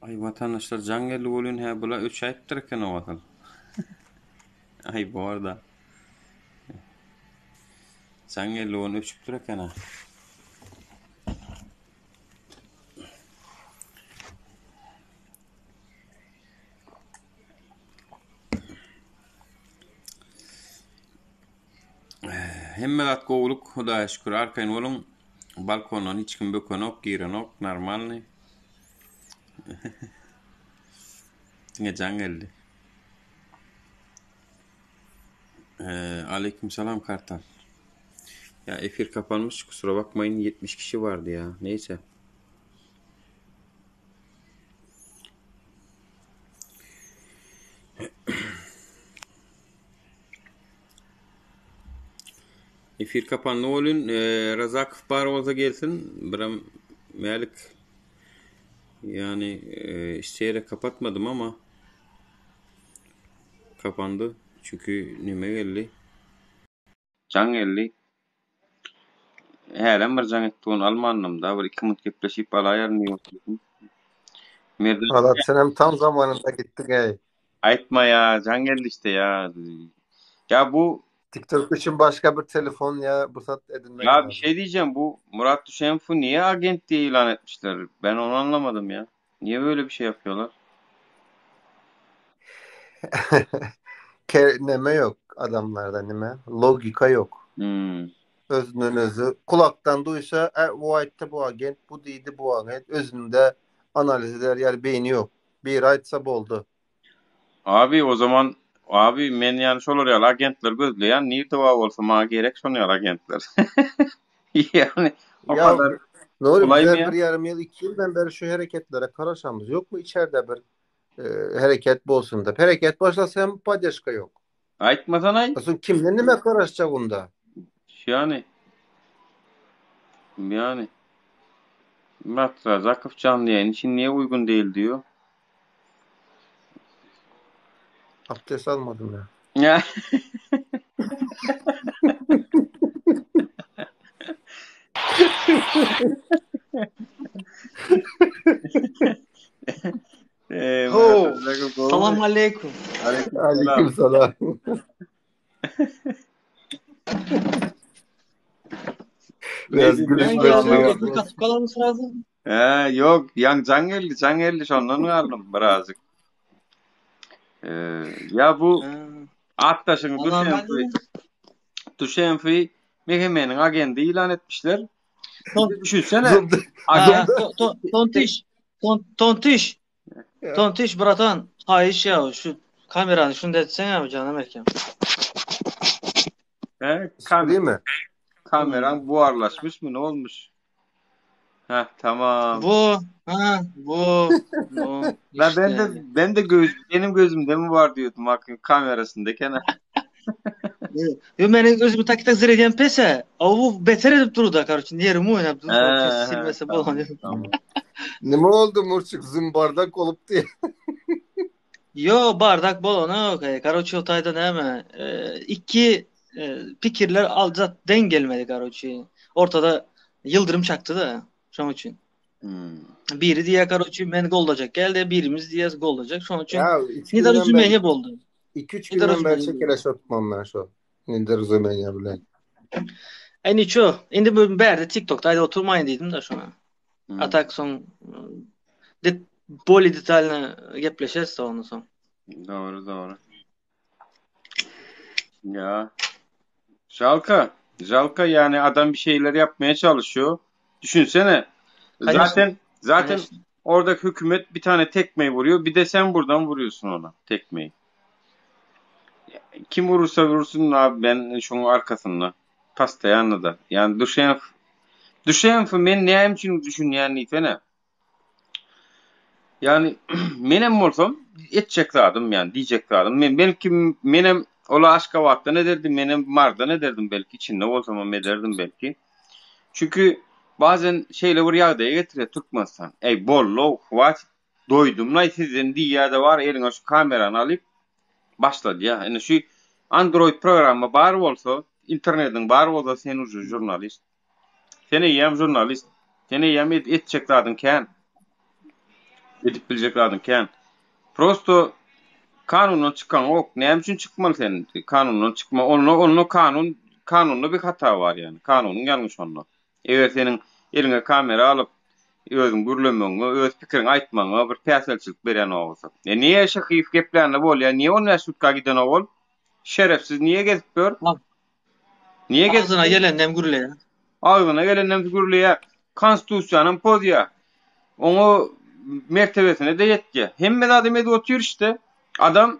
Aý watandaşlar jaň geldi welin hä bula öçäýipdir eken o asyl. Aý borda. Jaň geldi welin öçüpdir eken-ä. Hemme zat gowulyk, Hudaýa şükür, arkaýyn boluň. Balkondan hiç kim bökenok, girenok, normalny. Diňe jaň geldi. Aleyküm salam Kartal. Ya efir kapanmış kusura bakmayın 70 kişi vardı ya. Neyse. Efir kapandy welin, e, Razakow bar bolsa gelsin, birem Mälik yani e, isteyerek kapatmadım ama kapandy. Çünkü neme geldi? Jaň geldi. Hälem bir jaň etdi ony almandym da bir 2 minut gepleşip alaýaryn diýip oturdym. Merdan Azat senem tam zamanynda gitdiň eý. Aýtma ýa, jaň geldi işte ýa. Ýa bu TikTok üçin başga bir telefon ýa bu zat edinmek Ya bir şey diyeceğim bu Murat Düşenfu niye agent diye ilan etmişler? Ben onu anlamadım ya. Niye böyle bir şey yapıyorlar? Ke neme ýok adamlarda nime logika ýok. Hmm. Özünden özi kulakdan duýsa, e, bu aýtdy bu agent, bu diýdi bu agent, özünde analiz eder ýaly beýni ýok. Biri aýtsa boldy. Abi o zaman abi men ýany şolar ýaly agentler gözleýän nirde bar bolsa maňa gerek şon ýaly agentler. Ýagny o Ya kadar Nuri kolaý bizler mı ya? bir ýarym ýyl, iki ýyldan beri şu hereketlere garaşamyz ýokmy içerde bir e, hereket bolsun diýip. Hereket başlasa hem poddeşka ýok. Aýtmasanaý. Soň kimden nime garaşjak onda? Ýany ýany Murat Razakow janly ýaýyn üçin niye uygun değil diyor. Abdest almadym ya. Ya. Eee, Ho, Murat Razakow gowy. salam aleýkum. Aleyküm Aleyküm selam. selam. Ne Biraz diýdiň? Men gülüşme geldim, şey efir katyp galan srazu. He, yok, yan jaň geldi, jaň geldi, şondan galdym birazcık. Ee, ya bu Ha. Atdaşyň Aman Duşenfi, ben Duşenfi MHM-niň agendi ilan etmişler. Ton, Düşünsene, Zumda. agent ha, to, to, tontiş, ton, tontiş, Ya. tontiş bratan, haýyş ya şu kamerany şunu etsene canım erkem. he, kam Değil mi? kameran buharlaşmış mı ne olmuş? Heh, tamam. Bu, ha, bu, bu La ben işte. de ben de göz benim gözümde mi var diyordum hakkın kamerasındayken. Yo meniň özümi tak tak zir pese. A bu beter edip durdy, karoçe, nerimi oýnap He, dur, karoçe, he, silmese tamam bolan. tamam. Nime oldu Murçuk? Zımbardak olup diye. Yo bardak bolany okey. Karoçe o taýda näme? E, iki e, pikirler aljak deň gelmedi karoçe. Ortada ýyldyrym çakdy da şoň üçin. Hmm. Biri diýe karoçe men goldajak geldi, birimiz diýe goldajak. Şoň üçin Ya üç nidar günden beri üzümeni boldy. 2-3 Nidar günden beri üzümeni boldy. çekeleş oturmam ben şu. Ninder Zümenya bilen. E niço? Indi bu bärde TikTok'ta aýda oturmaýyn diýdim da şoňa. Hmm. Atak soň det bolly detalyny gepleşeris da ondan soň. Doğru doğru. Ya Jalka. Jalka yani adam bir şeyler yapmaya çalışıyor. Düşünsene. Конечно. Zaten zaten Конечно. oradaki hükümet bir tane tekmeyi vuruyor. Bir de sen buradan vuruyorsun ona tekmeyi. Kim vurursa vursun abi ben şunun arkasında. Pastayanla da. Yani Düşenf Düşenf men näme üçin düşünýän diýsene. Yani menem bolsam etjek zadym yani diýjek zadym. Men belki menem ola Aşgabatdan ederdim, menem Mardan ederdim belki içinde bolsam hem ederdim belki. Çünkü bazen şeýle bir ýagdaýa getirýär Türkmenistan. Ey bollo, hwatit doýdum lay sizden diýýär-de bar eliňe şu kamerany alyp başlady ya. Indi şu Android programma bar bolsa, internetiň bar bolsa sen uje jurnalist. Sen eýýäm jurnalist. Sen eýýäm et, etjek zadyň kän. Edip biljek zadyň kän. Prosto kanundan çykaňok. Näme üçin çykmaly sen? Kanundan çykma. Onda onda kanun kanunda bir hata bar ýani. Kanunyň ýalňyş onda. Eger seniň eliňe kamera alyp özüň gürlemegiňe, öz pikiriňi aýtmagyňa bir päsgelçilik berýän bolsa. E niýe Şyhyýew geplände bolýar? Niýe 15 sutka gidenok ol? Şerefsiz niýe gezip ýör? Niýe gezip? Agzyna gelenden gürleýär. Agzyna gelenden gürleýär. Konstitusiýanam pozýar. Oňa mertebesine-de ýetýär. Hemme zadam edip otyr işte. Adam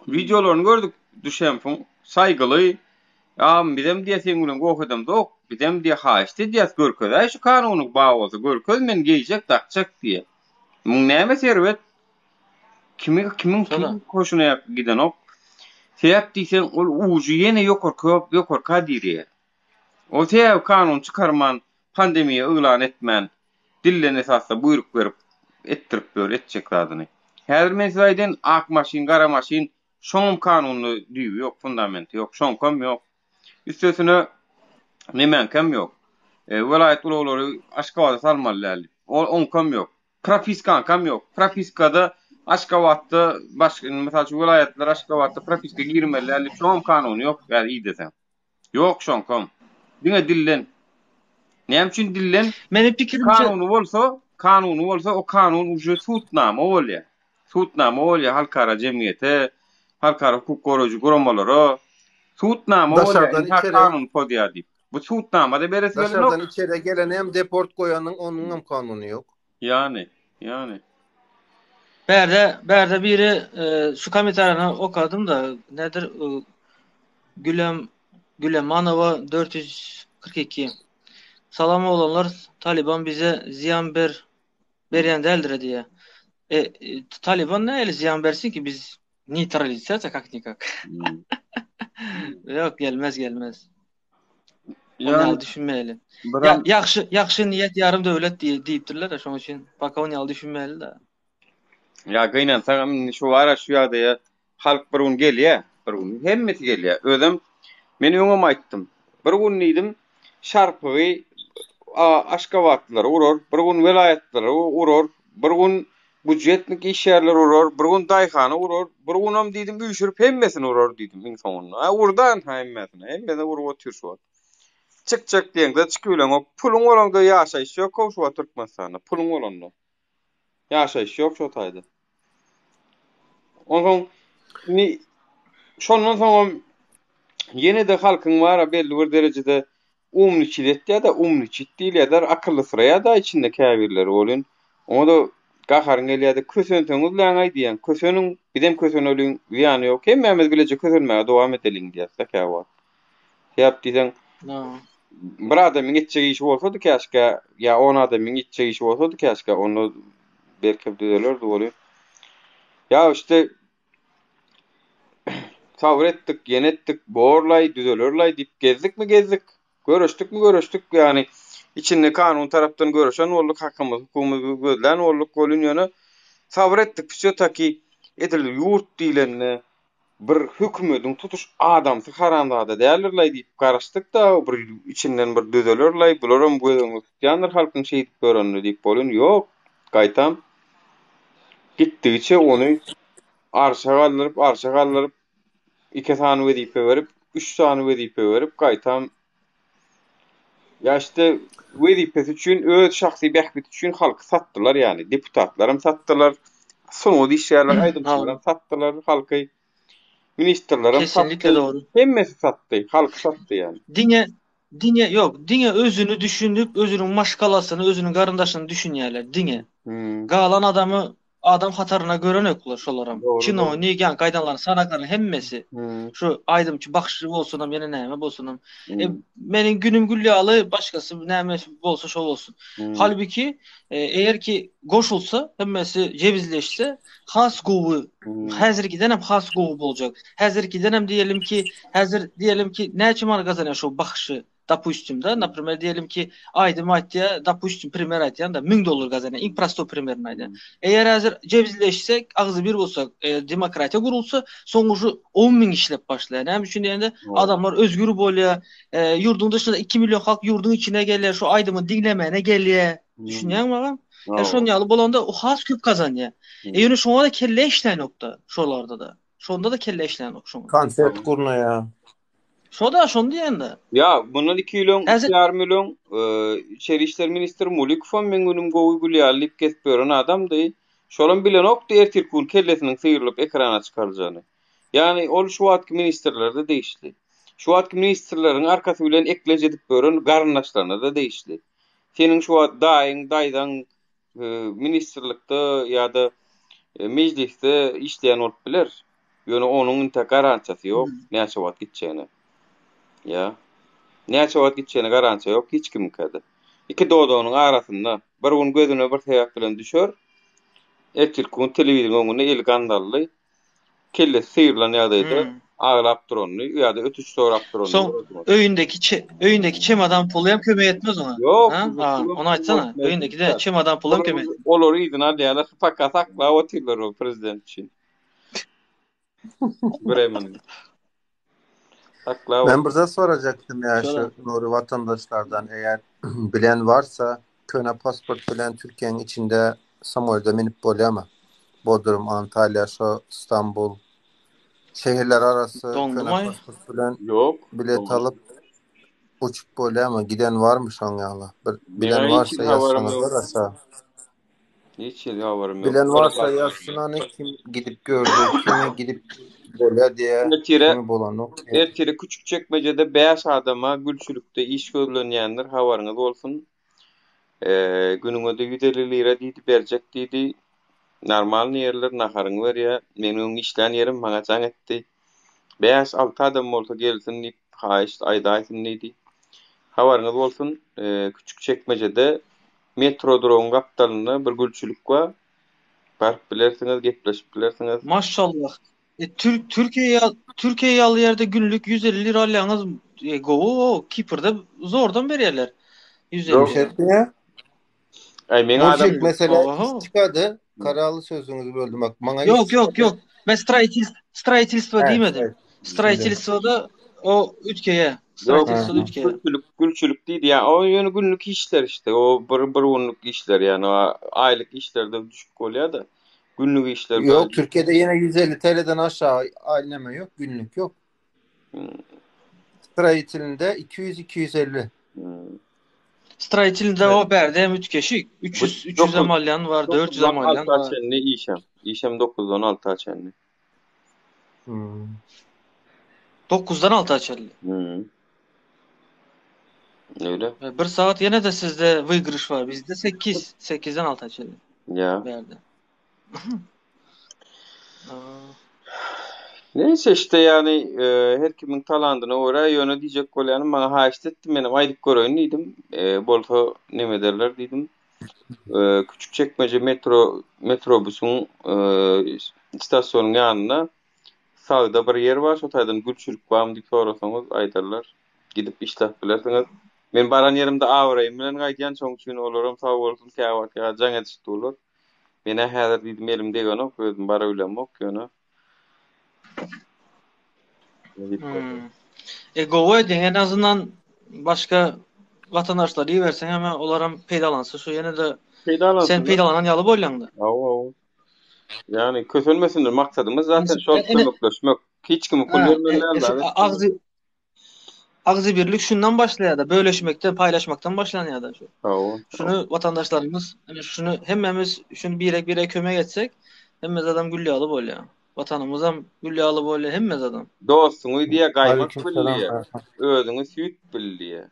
wideolaryny gördük Düşenfiň saýgyly. Agam bizem diýýär seň bilen goh edemzok. Bizem diýýär haýyşt edýäs görkezäý şu kanuny bar bolsa görkez men geýjek dakjak diýýär. Muň nämesi erbet? Kimi kimiň kimiň hoşuna gidenok. Sebäp diýseň ol ujy ýene ýokarka ýokarka dirýär. Ol sebäbi kanun çykarman, pandemiýa yglan etmän, dilden esasda buýruk berip etdirip ýör etjek zadyny. Häzir men size aýdaýyn ak maşyn gara maşyn şoňam kanunda düýbi ýok fundamenti ýok şoňkam ýok. Üstesine nemäňkem ýok. E, welaýat ulaglary Aşgabada salmaly däl diýip. Ol oňkam ýok. Propiskaňkam ýok. Propiskada Aşgabatda başga mysal üçin welaýatlar Aşgabatda propiska girmeli däl diýip şoňam kanuny ýok häzir ideseň. Ýok şoňkam. Diňe dilden. Näme üçin dilden? Meniň pikirimçe Kanuny bolsa, kanuny bolsa o kanun uje sudnama bolýar. Sudnama bolýar halkara jemgyýete, halkara hukuk goraýjy guramalara sudnama bolýar. Daşardan Ynha içeri kanun pozýar diýip. Bu sudnama-da beresi gelenok. Daşardan içeri geleni hem deport goýanyň onuň hem kanuny ýok. Ýany, ýany. Bärde, bärde biri e, şu kommentariýany okadym-da, nedir e, Gülem Gülemanowa 442. Salam oglanlar, Taliban bize ziyan ber berýän däldir diýýär. E, e, Taliban nähili ziyan bersin ki biz neutralitet kak nikak. Hmm. Ýok, gelmez, gelmez. Ony Ýani ýaly düşünmeli. Ýa, biram ýagşy, ýagşy niýet ýarym döwlet diý, diýipdirler, şonuň üçin paka ony ýaly düşünmeli de. Ýa gynansagam indi şu bara şu ýagdaýa halk bir gün gelýär, bir gün hemmesi gelýär. Özem men öňem aýtdym. Bir gün diýdim, şarpygy aşgabatlylara urar, bir gün welaýatlylara urar, bir gün Budjetnik işgärleri urar, bir gün daýhany urar, bir günem diýdim üýşürip hemmesini urar diýdim iň soňunda. Ha urdy ha hemmesini. Hemmesini urup otyr şu wagt. Çykjak diýeňde çykybileňok. Puluň bolanda ýaşaýyş ýok how şu wagt Türkmenistanda. Puluň bolanda. Ýaşaýyş ýok şo taýda. Onsoň indi şondan soňam ýene-de halkyň bara belli bir derejede Umniçit etýär-de, umniçit diýilýär-de, akyllysyraýar-da içinde käbirleri welin, oňa-da gaharyň gelýär-de, kösenseňiz läňaý diýýän, köseniň, bizem köseneliň, zyýany ýok, hemmämiz bileje kösenmäge dowam edeliň diýýäs-de käwagt. Sebäp diýseň, bir adamyň etjek işi bolsady käşgä, ýa on adamyň etjek işi bolsady käşgä, onda belkem düzelerdi welin. Ýa işte Sabyr etdik, ýene etdik, borlaý, düzelerlaý diýip gezdikmi gezdik, göreşdikmi göreşdik, ýagny içinde kanun tarapdan göreşen bolduk, hakymyzy, hukugymyzy gözlän bolduk, welin ýöne sabyr etdik, wsýo-taki edil ýurt diýlende bir hökümediň tutuş adamsy haramzada däldirlaý diýip garaşdyk-da, bir içinden bir düzelerlaý, bularam göz öňünde tutýandyr halkyň şeýdip ýörenini diýip, welin ýok, gaýtam gitdigiçe ony Arşa galdyryp, arşa galdyryp, iki sany wezipe berip, üç sany wezipe berip, gaýtam ýa işte wezipesi üçin, öz şahsy bähbiti üçin halky satdylar ýaly. Deputatlaram satdylar, sungat işgärleri, aýdymçylaram satdylar halky. Ministrlerem Kesinlikle satdy. dogry. Hemmesi satdy, halky satdy ýaly. Diňe diňe ýok, diňe özüni düşünip, özüniň maşgalasyny, özüniň garyndaşyny düşünýärler, diňe. Hmm. Galan adamy adam hataryna görenoklar şolaram. Dogry, dogry. Çinownik, ýaňky aýdanlaryň sanaklaryň hemmesi. Hmm. Şu aýdymçy bagşy bolsunam, ýene näme bolsunam. E, Hmm. meniň günüm gül ýaly, başgasy näme bolsa şo bolsun. Hmm. Halbuki, e, eger ki goşulsa, hemmesi jebizleşse, has gowy, Hmm. häzirkidenem has gowy boljak. Häzirkidenem diýelim ki, häzir diýelim ki, näçe manat gazanýar şu bagşy? Dopustim da, naprimer diýelim ki, aýdym aýtýar, dopustim primer aýtýan da 1000 dollar gazanýar. Iň prostoý primerini aýdýan. Eger häzir jebisleşsek, agzybir bolsak, e, demokratiýa gurulsa, soň uje 10 müň işlep başlaýar. Näme üçin diýende, adamlar özgür bolýar. E, ýurduň daşynda 2 million halk ýurduň içine gelýär, şu aýdymy diňlemäne gelýär. Düşünýäňmi agam? E, şon ýaly bolanda o has köp gazanýar. E, ýöne şoňa da kelle işlänokda, şolarda-da. Şonda-da kelle işlänok şoňa. Konsert gurnaýar. Şo-da, şony diýende. Ýa, mundan iki ýyl öň, iki ýarym ýyl öň, içeri işler ministri Mulikowam meň günüm gowy gül ýaly diýip gezip ýören adamdy. Şolam bilenokdy ertirki gün kellesiniň syrylyp ekrana çykaryljagyny. Ýagny ol şu wagtky ministrlere-de degişli. Şu wagtky ministrleriň arkasy bilen eklenç edip ýören garyndaşlaryna-da degişli. Seniň şu wagt daýyň, daýzaň ministrlikde ýa-da mejlisde işleýän bolup biler. Ýöne onuň intäk garantiýasy ýok, näçe wagt gitjegine. Ýa. Näçe wagt gitjegine garantiýa ýok hiç kimiňkä-de. Iki dodagynyň arasynda bir gün gözüne bir sebäp bilen düşer, ertirki gün telewizoryň öňünde eli gandally Kellesi syrylan ýagdaýda aglap duranyny ýa-da ötüç sorap duranyny Soň öýündäki öýündäki çemodan puly hem kömek etmez oňa. Ýok. Ha, ony aýtsana. Öýündäki de çemodan puly hem kömek. Olary yzyna alýarlar, paka saklap otyrlar o prezident üçin. Bremen. Saklap. Men bir zat sorajakdym ýa şu Nury watandaşlardan eger bilen varsa köne pasport bilen Türkiýäniň içinde samolýoda minip bolýamy? Bodrum, Antalýa, şo Stambul şehirler arasy köne Doňdumaý. pasport bilen Ýok. bilet alyp uçup bolýamy? Giden barmy şoň ýaly? Bir bilen Meňä hiç varsa hili habarym ýazsaňyzlar ýok. aşa. Hiç hili habarym ýok. Bilen varsa ýazsyn hany kim gidip gördi, kimi gidip bolýa diýä, Ertire kimi bolanok diýä. ertire Küçükçekmejede 5 adama gülçülikde iş gözlenýändir habaryňyz bolsun. Eee günüňe-de 150 lira diýdi berjek diýdi. Normalny ýerler naharyňy berýä. Meniň öň işlän ýerim maňa jaň etdi. Bäş-alty adam bolsa gelsin diýip haýyşt aýdaýsyn diýdi. Habaryňyz bolsun, Küçükçekmejede metro duragyň gapdalynda bir gülçülik bar. Baryp bilersiňiz, gepleşip bilersiňiz. Maşallah. E, Türk Türkiýe ýa Türkiýe ýaly ýerde günlük 150 lira alýaňyz e, gowy o Kiprde zordan berýärler 150 Yok lira. etmiýär. Aý meň adam Murşit mesele Oho. iş çykady. Karaly sözüňizi böldüm bak. Maňa iş Yok yok çykady. yok. Ben stroitil stroitilstvo He, diýmedim. evet. Stroitilstwoda o ütkeýe. Ýok, Stroitilstwoda Hı. ütkeýe. gülçülik, gülçülik diýdi. Ýa o ýöne günlük işler işte. O bir bir günlük işler ýani o aýlyk işlerde düşük bolýar-da. Günlük işler Yok Türkiye'de yine 150 TL'den aşağı aylama yok, günlük yok. Hmm. Stroitilinde 200-250. Hmm. Stroitilinde o bärde hem ütkeşik. 300 300 hem alýan var, 400 hem alýan var. var. çenli işem. Işem 9-dan 6-a çenli. Hmm. 9-dan 6-a çenli. Hmm. Öyle. Bir saat ýene de sizde wygrış var. Bizde 8, 8-den 6-a çenli. Ya. Bärde. Neyse işte yani e, her kimin talandyna görä ýöne diýjek bolýanym maňa haýyşt etdi menem aýdyp göreýin diýdim. E, bolsa neme ederler diýdim. E, Küçükçekmece metro metrobusyň e, stasyonyň ýanynda sagda bir ýer bar şo taýdan gülçülik barmy diýip sorasaňyz aýdarlar. Gidip işläp bilersiňiz. Men baran ýerimde abraýym bilen gaýdýan şoň üçin olaram sag bolsun käwagt ýa jaň edişip durlar. Menä häzir diýdim elim degenok, özüm bara bilemok ýöne. Hmm. E gowy edýäň en azyndan başga watandaşlara iberseň hem olaram peýdalansa şu ýene-de Peýdalansyn. sen peýdalanan ýaly bolýaňda. Hawa, hawa. Ýani kösenmesinler maksadymyz zaten şol Ene- kömekleşmek. Hiç kime pul Ha, bermeli e, däl. e, şu agzy Agzybirlik şundan başlaýar-da, bölüşmekden, paýlaşmakdan başlanýar-da şu. Hawa. Şuny watandaşlarymyz, ine şuny hemmämiz şuny birek-birege kömek etsek, hemme zadam gül ýaly bolýar. Watanymyzam gül ýaly bolýar, hemme zadam. Dostuňy diýýär gaýmak bil Aleykümselam. diýýär. Özüňi süýt bil diýýär.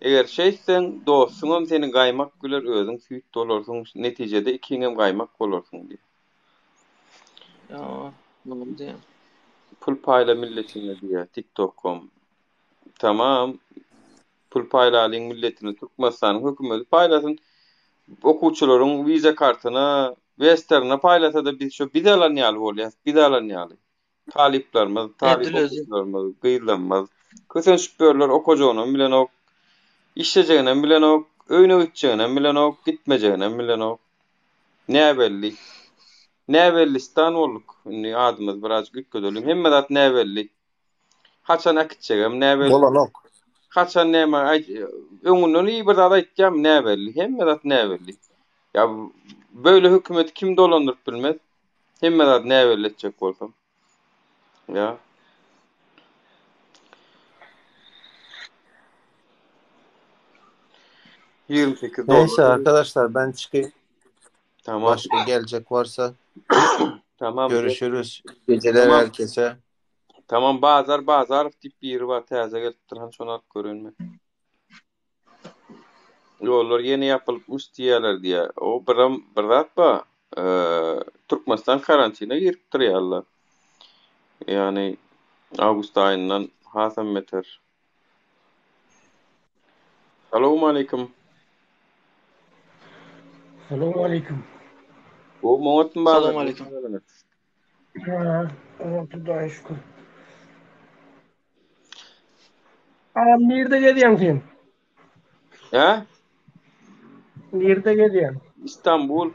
Eger şeýtseň, dostuňam seni gaýmak biler, özüň süýt bolarsyň, netijede ikiňem gaýmak bolarsyň diýýär. Ýa, dogry diýýär. Pul paýla milletine diýýär tiktok.com. Tamam. Pul paýlalyň milletine Türkmenistanyň hökümeti paýlasyn. Okuwçylaryň wiza kartyna, westerna paýlasa-da biz şo biz alan ýaly bolýas, biz alan ýaly. Talyplarymyz, talyp Edil özi. okuwçylarymyz, gyzlarymyz. Kösenişip ýörler, okajagynam bilenok, işlejeginem bilenok, öýüne gitjeginem bilenok, gitmejeginem bilenok. Näbelli. Näbellistan bolduk. Indi adymyzy birazjyk üýtgedeliň. Hemme zat näbelli. Haçan äkitjegem näbelli. Bolanok. Haçan näme aýt öňünden iyi bir zat aýtýam näbelli. Hemme zat näbelli. Ýa böyle hökümeti kim dolandyryp bilmez? Hemme zat näbelli etjek bolsam. Ýa. 28 dolar. Neyse arkadaşlar ben çıkayım. Tamam. Başka gelecek varsa Tamam. görüşürüz. Geceler Tamam. herkese. Tamam Bazar Bazarow diýip biri bar täze gelipdir han şony alyp göreýin men. Ýollar ýene ýapylypmyş diýýärler diýýär. O biram bir zat bar. Türkmenistan karantina giripdir ýaly. Ýagny awgust aýyndan hasam beter. Salowmaleýkim. Salowmaleýkim. Gowmy oňatmy Bazar? Salowmaleýkim. Ha, oňat Hudaýa şükür. Agam nirde gezýäň sen? Hä? Nirde gezýäň? Istanbul.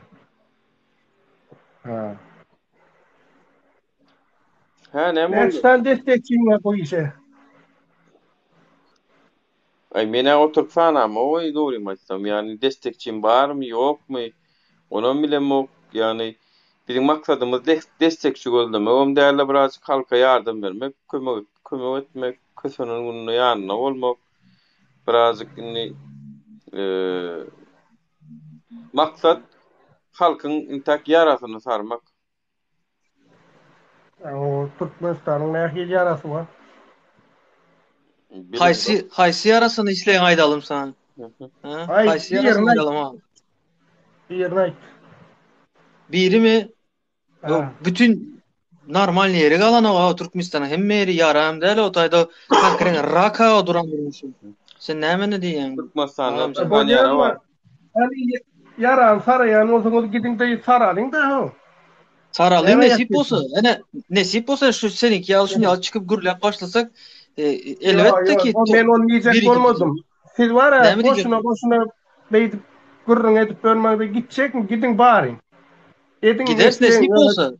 Ha. Hä, näme boldy? Näçe sany destekçiň bar bu işe? Aý, men-ä oturyp sanamok-oý, dogrymy aýtsam. Ýagny destekçim barmy, ýokmy, onam bilemok. Ýagny biziň maksadymyz destekçi gözlemegem däl-de, birazjyk halka ýardam bermek, kömek kömek etmek, kösenen gününde ýanynda bolmak. Birazjyk indi maksat halkyň intäk ýarasyny sarmak. O Türkmenistanyň nähili ýarasy bar? Haýsy haýsy ýarasyny isleýäň aýdalym saňa. Ha? Haýsy ýarasyny aýdalym ha? Birini aýt. Birimi? Bütün normal ýeri galan o Türkmenistanyň hemme ýeri ýara hem däl o taýda konkret raka duran durmuşy. Sen nämeni diýýäň? Türkmenistanda çykan ýara bar. Hany ýarany saraýan bolsaňyz gidiň-de saralyň-da ho. Saralyň nesip bolsa. Ene nesip bolsa şu seniňki ýaly şuny ýaly çykyp gürläp başlasak, e, elbetde ki men ony diýjek bolmadym. Siz bar-a boşuna boşuna beýdip gürrüň edip ýörmäň-de gitjekmi gidiň baryň. Ediň. Gideris nesip bolsa.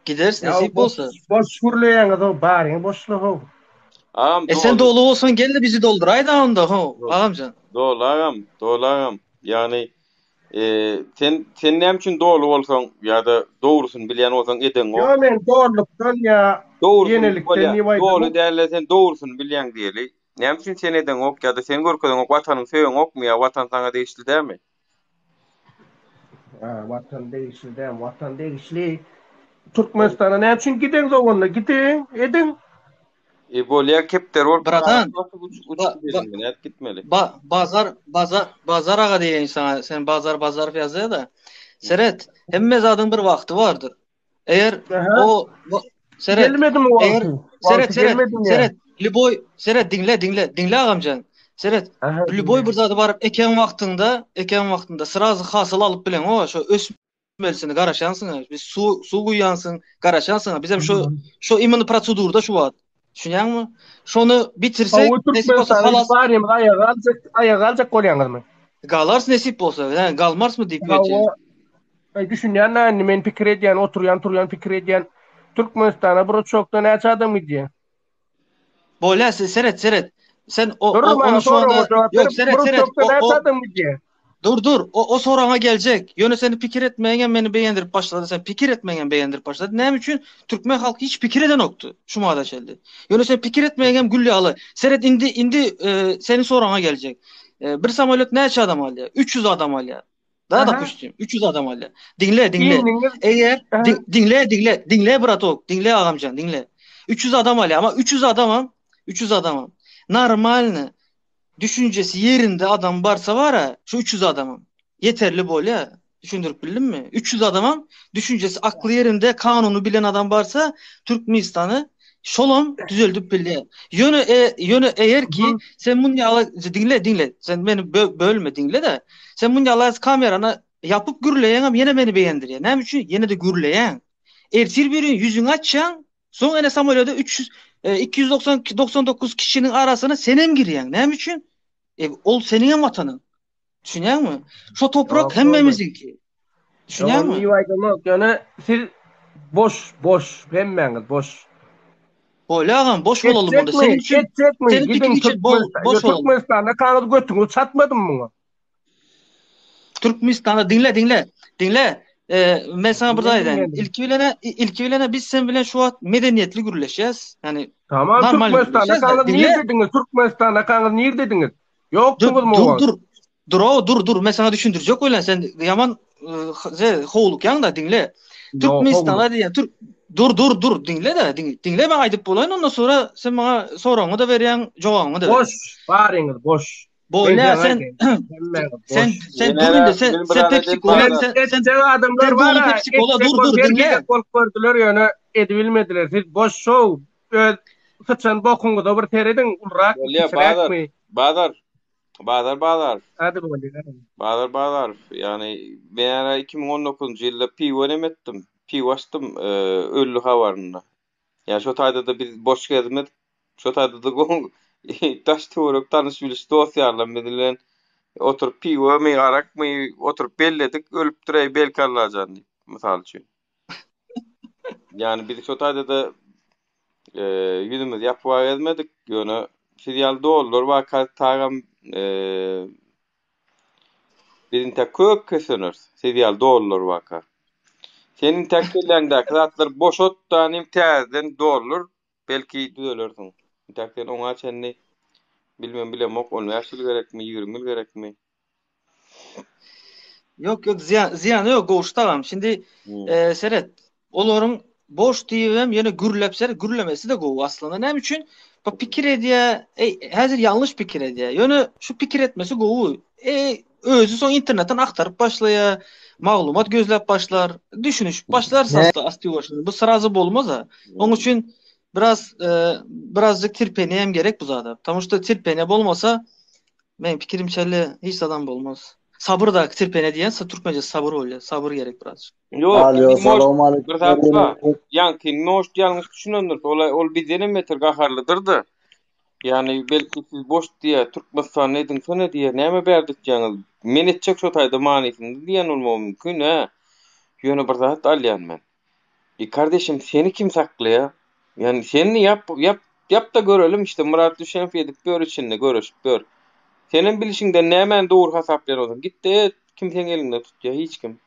Gideris nesip bolsa. Boş gürleýäňiz-ow, baryňy boşla-how. Agam E sen doly bolsaň gel-de bizi dolduraý-da onda, how, agamjan. Doly agam, doly agam. Ýagny e, sen sen näme üçin doly bolsaň ýa-da dogrusyny bilýän bolsaň edeňok. Ýok, men dolulykdan ýa ýenelikden diýip aýdamok. Doly däl-de sen dogrusyny bilýäň diýeli. Näme üçin sen edeňok ýa-da sen görkezeňok watanyňy söýeňokmy ýa watan saňa degişli dälmi? Ha, watan degişli däl, watan degişli. Türkmenistana näme üçin gideňzok onda? Gidiň, ediň. E bolýa kepderi bolup Bratan, uçup gidelim, nädip gitmeli? Ba, bazar, bazar, bazar aga diýeýin saňa, sen Bazar Bazarow ýazýa-da. Seret, hemme zadyň bir wagty bardyr. Eger o seret gelmedimi wagty? Seret, seret, seret, lüboý, seret diňle, diňle, diňle agamjan. Seret, lüboý bir zady baryp eken wagtyňda, eken wagtyňda srazy hasyl alyp bileňok, şo ösmelisini garaşansyň, biz suw suw guýansyň, garaşansyň. Bizem şo şo imini prosedurda şu wagt. Düşünýäňmi? Şony bitirsek, nesip bolsa halas. Barymyz aýaga galjak, aýaga galjak bolýaňyzmy? Galarys nesip bolsa, hä, galmarsmy diýip öýtýän. Aý düşünýän-dä indi men pikir edýän, oturýan, turýan pikir edýän. Türkmenistana bir uçakda näçe adam gidýär? Bolýa, seret, seret. Sen o, Dur, o maňa ony şu anda soragyma jogap Ýok, ber. seret, Bir seret. uçakda O, näçe o adam gidýär? Dur, dur. O, o soragyňa geljek. Ýöne seni pikir etmegiňem meni begendirip başlady. Sen pikir etmegiňem begendirip başlady. Näme üçin? Türkmen halky hiç pikir edenokdy şu mada çenli. Ýöne sen pikir etmegiňem gül ýaly. Seret indi, indi e, seniň soragyňa geljek. E, bir samolýot näçe adam alýar? 300 adam alýar. Da dopustim, 300 adam alýar. Diňle, diňle. Eger diňle, diňle, diňle bratok, diňle agamjan, diňle. 300 adam alýar, ama 300 adamam, 300 adamam. Normalny düşünjesi ýerinde adam barsa bara, şu 300 adamam ýeterli bolýar. Düşündirip bildimmi? 300 adamam düşünjesi akly ýerinde, kanuny bilen adam barsa, Türkmenistany şolam düzeldip bilýär. Ýöne e, ýöne eger ki sen muny ýaly diňle, diňle. Sen meni bölme, diňle-de. Sen muny ýaly kamerany ýapyp gürleýäňem ýene meni begendirýär. Näme üçin? Ýene-de gürleýäň. Ertir bir gün ýüzüňi açýaň. Soň ene samolýoda 300 299 kişiniň arasyna senem girýäň. Näme üçin? E, ol seniň hem watanyň. Düşünýäňmi? Şo toprak hemmämiziňki. Düşünýäňmi? Ýok, aýdamok. Ýöne siz boş, boş, hemmäňiz boş. Bolýa agam, boş bolalym onda. Seniň üçin, seniň pikiriň üçin boş bolalym. Türkmenistanda kagyz götüňizi çatmadym muňa. Türkmenistanda diňle, diňle. Diňle. E, men sana bir zat aýdaýyn. Ilki bilen ilki bilen biz sen bilen şu wagt medeniýetli gürleşýäs. Ýani Tamam, Türkmenistanda kagyz nirdediňiz? Türkmenistanda kagyz nirdediňiz? Ýokduňyz mu? Dur, dur. Dur, o, dur, dur. Men sana düşündirjek bolýan. Sen ýaman e, howlukýaň da, diňle. Türkmenistanda diýen, Türk Dur, dur, dur, diňle-de, diňle men aýdyp bolaýyn, ondan sonra sen maňa soragyňy da berýäň, jogabyňy da berýäň. Boş, baryňyz boş. Bolýa sen sen sen dur indi sen sen Pepsi Cola sen sen sen adamlar bar. Pepsi Cola dur dur diňle. Bolup gördüler ýöne edibilmediler. Siz boş şow öz syçan bokuňyza bir serediň ulrak kiçiräkmi? Bazar Bazar Bazar. Hadi bolýar. Bazar Bazar. Ýagny men 2019-njy ýylda piwo nem etdim. Piwo açdym öldi habarynda. Ýa şo taýda-da biz boş gezmedik. Şo taýda-da daş töwerek tanyş biliş dost ýarlarymyz bilen oturyp piwomy, arakmy oturyp belledik, ölüpdir-eý belki Allajan diýip, mysal üçin. Ýagny biz şo taýda-da ýüzümizi ýapyp gezmedik. Ýöne siz ýaly dolylar bar, tagam Biz intäk kök köseneris. Siz ýaly dolylar barka. Sen intäk kelläňdäki zatlary boşat-da inim täzeden doldur. Belki düzelersiň. Intäk sen oňa çenli bilmem bilemok on bäş ýyl gerekmi, ýigrimi ýyl gerekmi? Ýok ýok zyýan zyýany ýok Gowşut agam. Şindi e, seret olaryň boş diýibem ýöne gürläp seret gürlemesi-de gowy aslynda. Näme üçin? Bu pikir edýär, eý häzir ýalňyş pikir edýär. Ýöne şu pikir etmesi gowy. E, özi soň internetden agtaryp başlaýar, maglumat gözläp başlar, düşünişip başlar asty asty ýuwaşdan. Bu srazy bolmaz-a. Onuň üçin biraz e, birazjyk terpeniýe hem gerek bu zada. Потому что terpeniýe bolmasa Meň pikirimçe hiç zadam bolmaz. Sabyr da terpene diýen türkmençe sabyr bolýar. Sabyr gerek biraz. Ýok, Alo, salam aleyküm. Bir zat bar. Ýaňky most ýalňyş düşünendir. Ol ol bizdenem beter gaharlydyr-da. Ýagny belki siz boş diýýär, Türkmenistanda edinsene diýýär. Näme bärde etýäňiz? Men etjek şo taýda manysynda diýen bolmagy mümkin, hä. Ýöne bir zat alýan men. E kardeşim seni kim saklaýar? Ýani sen ýap ýap ýap-da görelim işte Myrat Düşenow edip ýör içinde göreşip ýör. Senem bilişiňden nämäni dogry hasaplaýan bolsaň git-de et kim seň eliňden tutýar hiç kim.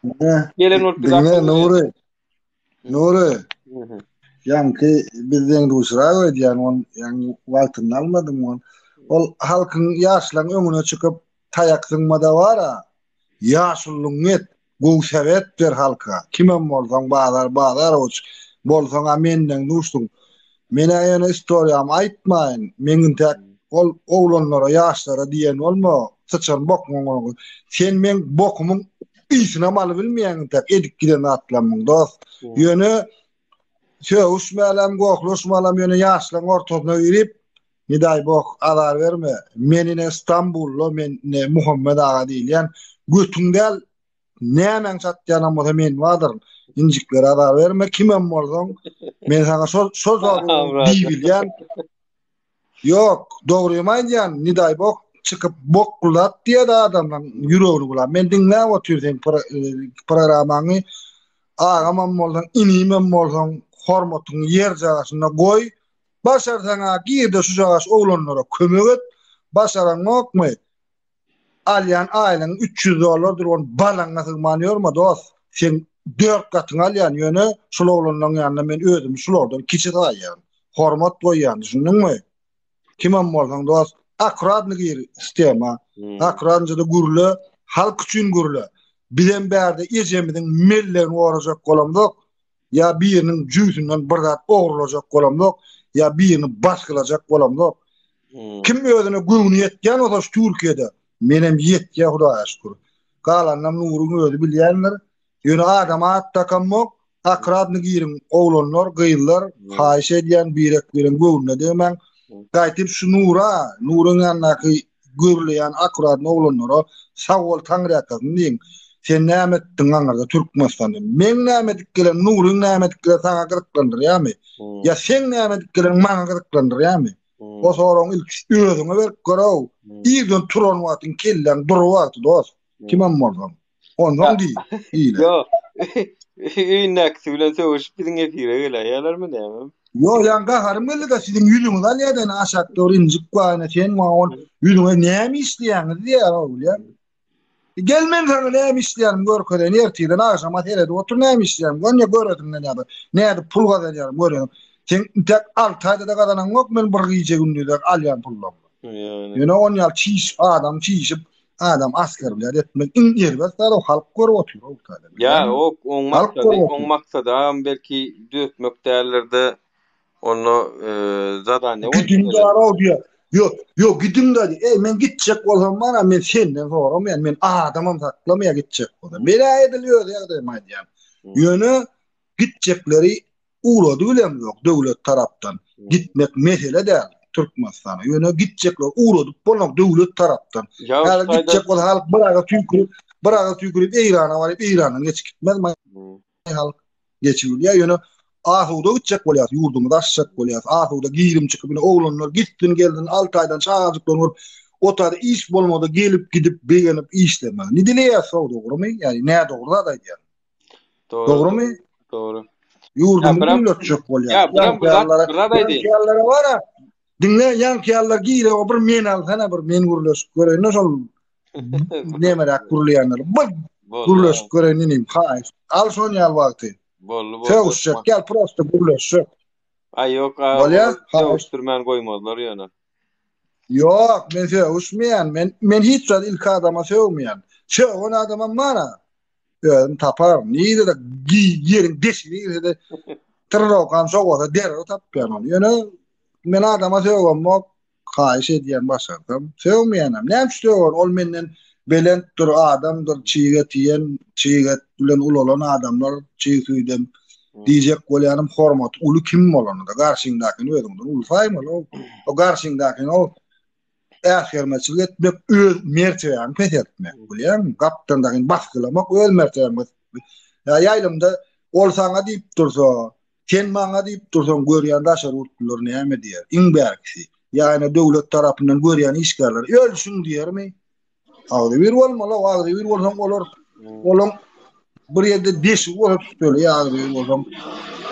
Gelen bolup bize Diňle Nury. Nury. Ýaňky bizden duşrak öýdýän on ýaňy wagtyny almadym on. Ol halkyň ýaşlaryň öňüne çykyp taýak zyňmada bara. Ýaşulyň et. Gowy sowet ber halka. Kimem bolsaň Bazar Bazarowiç bolsaňa menden duşduň. Menä ýöne istoriýamy aýtmaýyn. Meň intäk ol oglanlara ýaşlara diýen bolma syçan bokmuň oňa. Sen meň bokumyň ysynam alybilmeýäň intäk edip giden zatlamyň dost. Ýöne sögüşmälem gohlaşmalam ýöne ýaşlaň ortasyna girip Ne daý bok azar berme. Men ine Stambulda men ine Muhammet aga diýilýän götüň däl nämäň çatýanam bolsa men bardyryn. Injiklere azar berme kimem bolsaň men saňa şo şo diýilýän. Ýok, dogrymy aýdýan, ne daý bok çykyp bok bulat diýýär adamlaň ýüregini bulap. Men diňläp otyr seň e, programmaňy. Agamam bolsaň, inimem bolsaň, hormatyňy ýer jagaşynda goý. Başarsaň-a gir-de şujagaş oglanlara kömek et, başaraňokmy, alýan aýlygyň 300 dollardyr, ony balaňa sygman ýörme dost, seň dört gatyňy alýan, ýöne şul oglanlaň ýanynda men özümi şulardan kiçi saýýan, hormat goýýan, düşündiňmi? Kimem bolsaň dost, akkuratny gir sistema, akkuratnyja-da gürle, halk üçin gürle. Bizem bärde ejemiziň mellegini gorajak bolamzok, Ýa biriniň jübüsinden bir zat ogurlajak bolamzok, ýa birini basgylajak bolamzok. Kim özüne göwni ýetýän bolsa şu Türkiýede, menem ýetýär Hudaýa şükür. Galanynam Nuryň özi bilýändir. Ýöne adama at dakamok, akradny giriň oglanlar, gyzlar, haýyş edýän birek-biregiň göwnüne degmäň. Gaýtyp şu Nura, Nuryň ýanyndaky gürleýän akradny oglanlara sag bol taňryýakasyn diýiň. Sen näme etdiň aňyrda Türkmenistanda? Meň näme edip gelen, Nuryň näme edip gelen saňa gyzyklandyrýarmy? Ýa seň näme edip geleniň maňa gyzyklandyrýarmy? O soragyň ilki özüňe berip gör-ow. Irden turan wagtyň kelläň dury wagty dost. Kimem bolsaň. Onsoň diý, ile. Ýok. Öýündäkisi bilen sögüşip biziň efire geläýýärlermi näme? Ýok, ýaňy gaharym geldi-de siziň ýüzüňizi alýar-da ine aşakda bir injik bar ine sen maňa ol ýüzüňe näme işleýäňiz diýýär-ow bilýäňmi? Gel men saňa näme işleýänimi görkezeýin ertirden agşama seredip otur näme işleýänimi gör göresiň gelýär bir nädip pul gazanýarym göresiň. Sen intäk alty aýda-da gazanaňok men bir gije gündizde alýan pullarymy. Ýöne on ýaly çişip adam çişip adam askerbilet etmek iň erbet zat o halk görüp otyr o taýda. Ýa ok oň maksady oň maksady agam belki düzetmek däldirde onda zadaniýa bolup Gidiň dara diýýär. Ýok, ýok gidiň da diýýär. Eý men gitjek bolsam mana men senden soramaýan men adamam saklamaýan gitjek bolsam. Men edil öz ýagdaýymy aýdýan. Ýöne gitjekleri ugrady bilemzok döwlet tarapdan. Gitmek mesele däl Türkmenistana. Ýöne gitjekler ugradyp bolnok döwlet tarapdan. Häzir gitjek bolsa halk bir agyz tüýkürip, bir agyz tüýkürip Eýrana baryp Eýrandan geçip gitmez halk geçip bilýär. Ýöne asuda gitjek bolýar, ýurdumyzy açjak bolýar. Asuda girim çykyp ine oglanlar gitsin gelsin 6 aýdan çagajyklaryny görüp o taýda iş bolmasa gelip gidip begenip işlemez. Ne dileýär dogrumy? Ýani nädogry zat aýdýar. Dogry. Dogrumy? Dogry. Ýurdumyzy gülletjek bolýar. Ýa, biram bir zat, bir zat aýdaýyn. Ýaňky bar-a. Diňle, ýaňky ýalylar gire, o bir men alsana, bir men gürleşip göreýin şol nemeräk gürleýänler. Bir gürleşip göreýin inim, haýyş. Al şon ýaly wagty. Boldy, boldy. Sögüşjek, gel prosta gürleşjek. Aý ýok, bolýar. Sögüşdirmän goýmazlar ýöne. Ýok, men sögüşmeýän. Men men hiç zat ilki adama sögmeýän. Sögen adamam bar-a. Özüm taparyn. Nirede ýeriň deşigine girse-de tyrrokam şo bolsa derrew tapýan ony. Ýöne men adama sögemmok, haýyş edýän başarsam. Sögmeýänem. Näme üçin sögern? Ol menden belentdir, adamdyr, çig et iýen, çig et bilen ulalan adamlar, çig süýdem diýjek bolýanym hormat uly kim bolanda-da garşyňdakyny özüňden uly saýmaly. O garşyňdakyny ol äsgermezçilik etmek öz mertebäňi peseltmek, bilýäňmi? Gapdandakyny basgylamak öz mertebäňi peseltmek. Ýa ýaýlymda ol saňa diýip dursa, sen maňa diýip dursaň görýän daşary ýurtlular näme diýer? Iň bärkisi, ýa ýene döwlet tarapyndan görýän işgärler ölsün diýermi? Agzybir bolmaly, agzybir bolsaň olar olaň bir ýerde deşik bolsa tüteli ýa agzybir bolsaň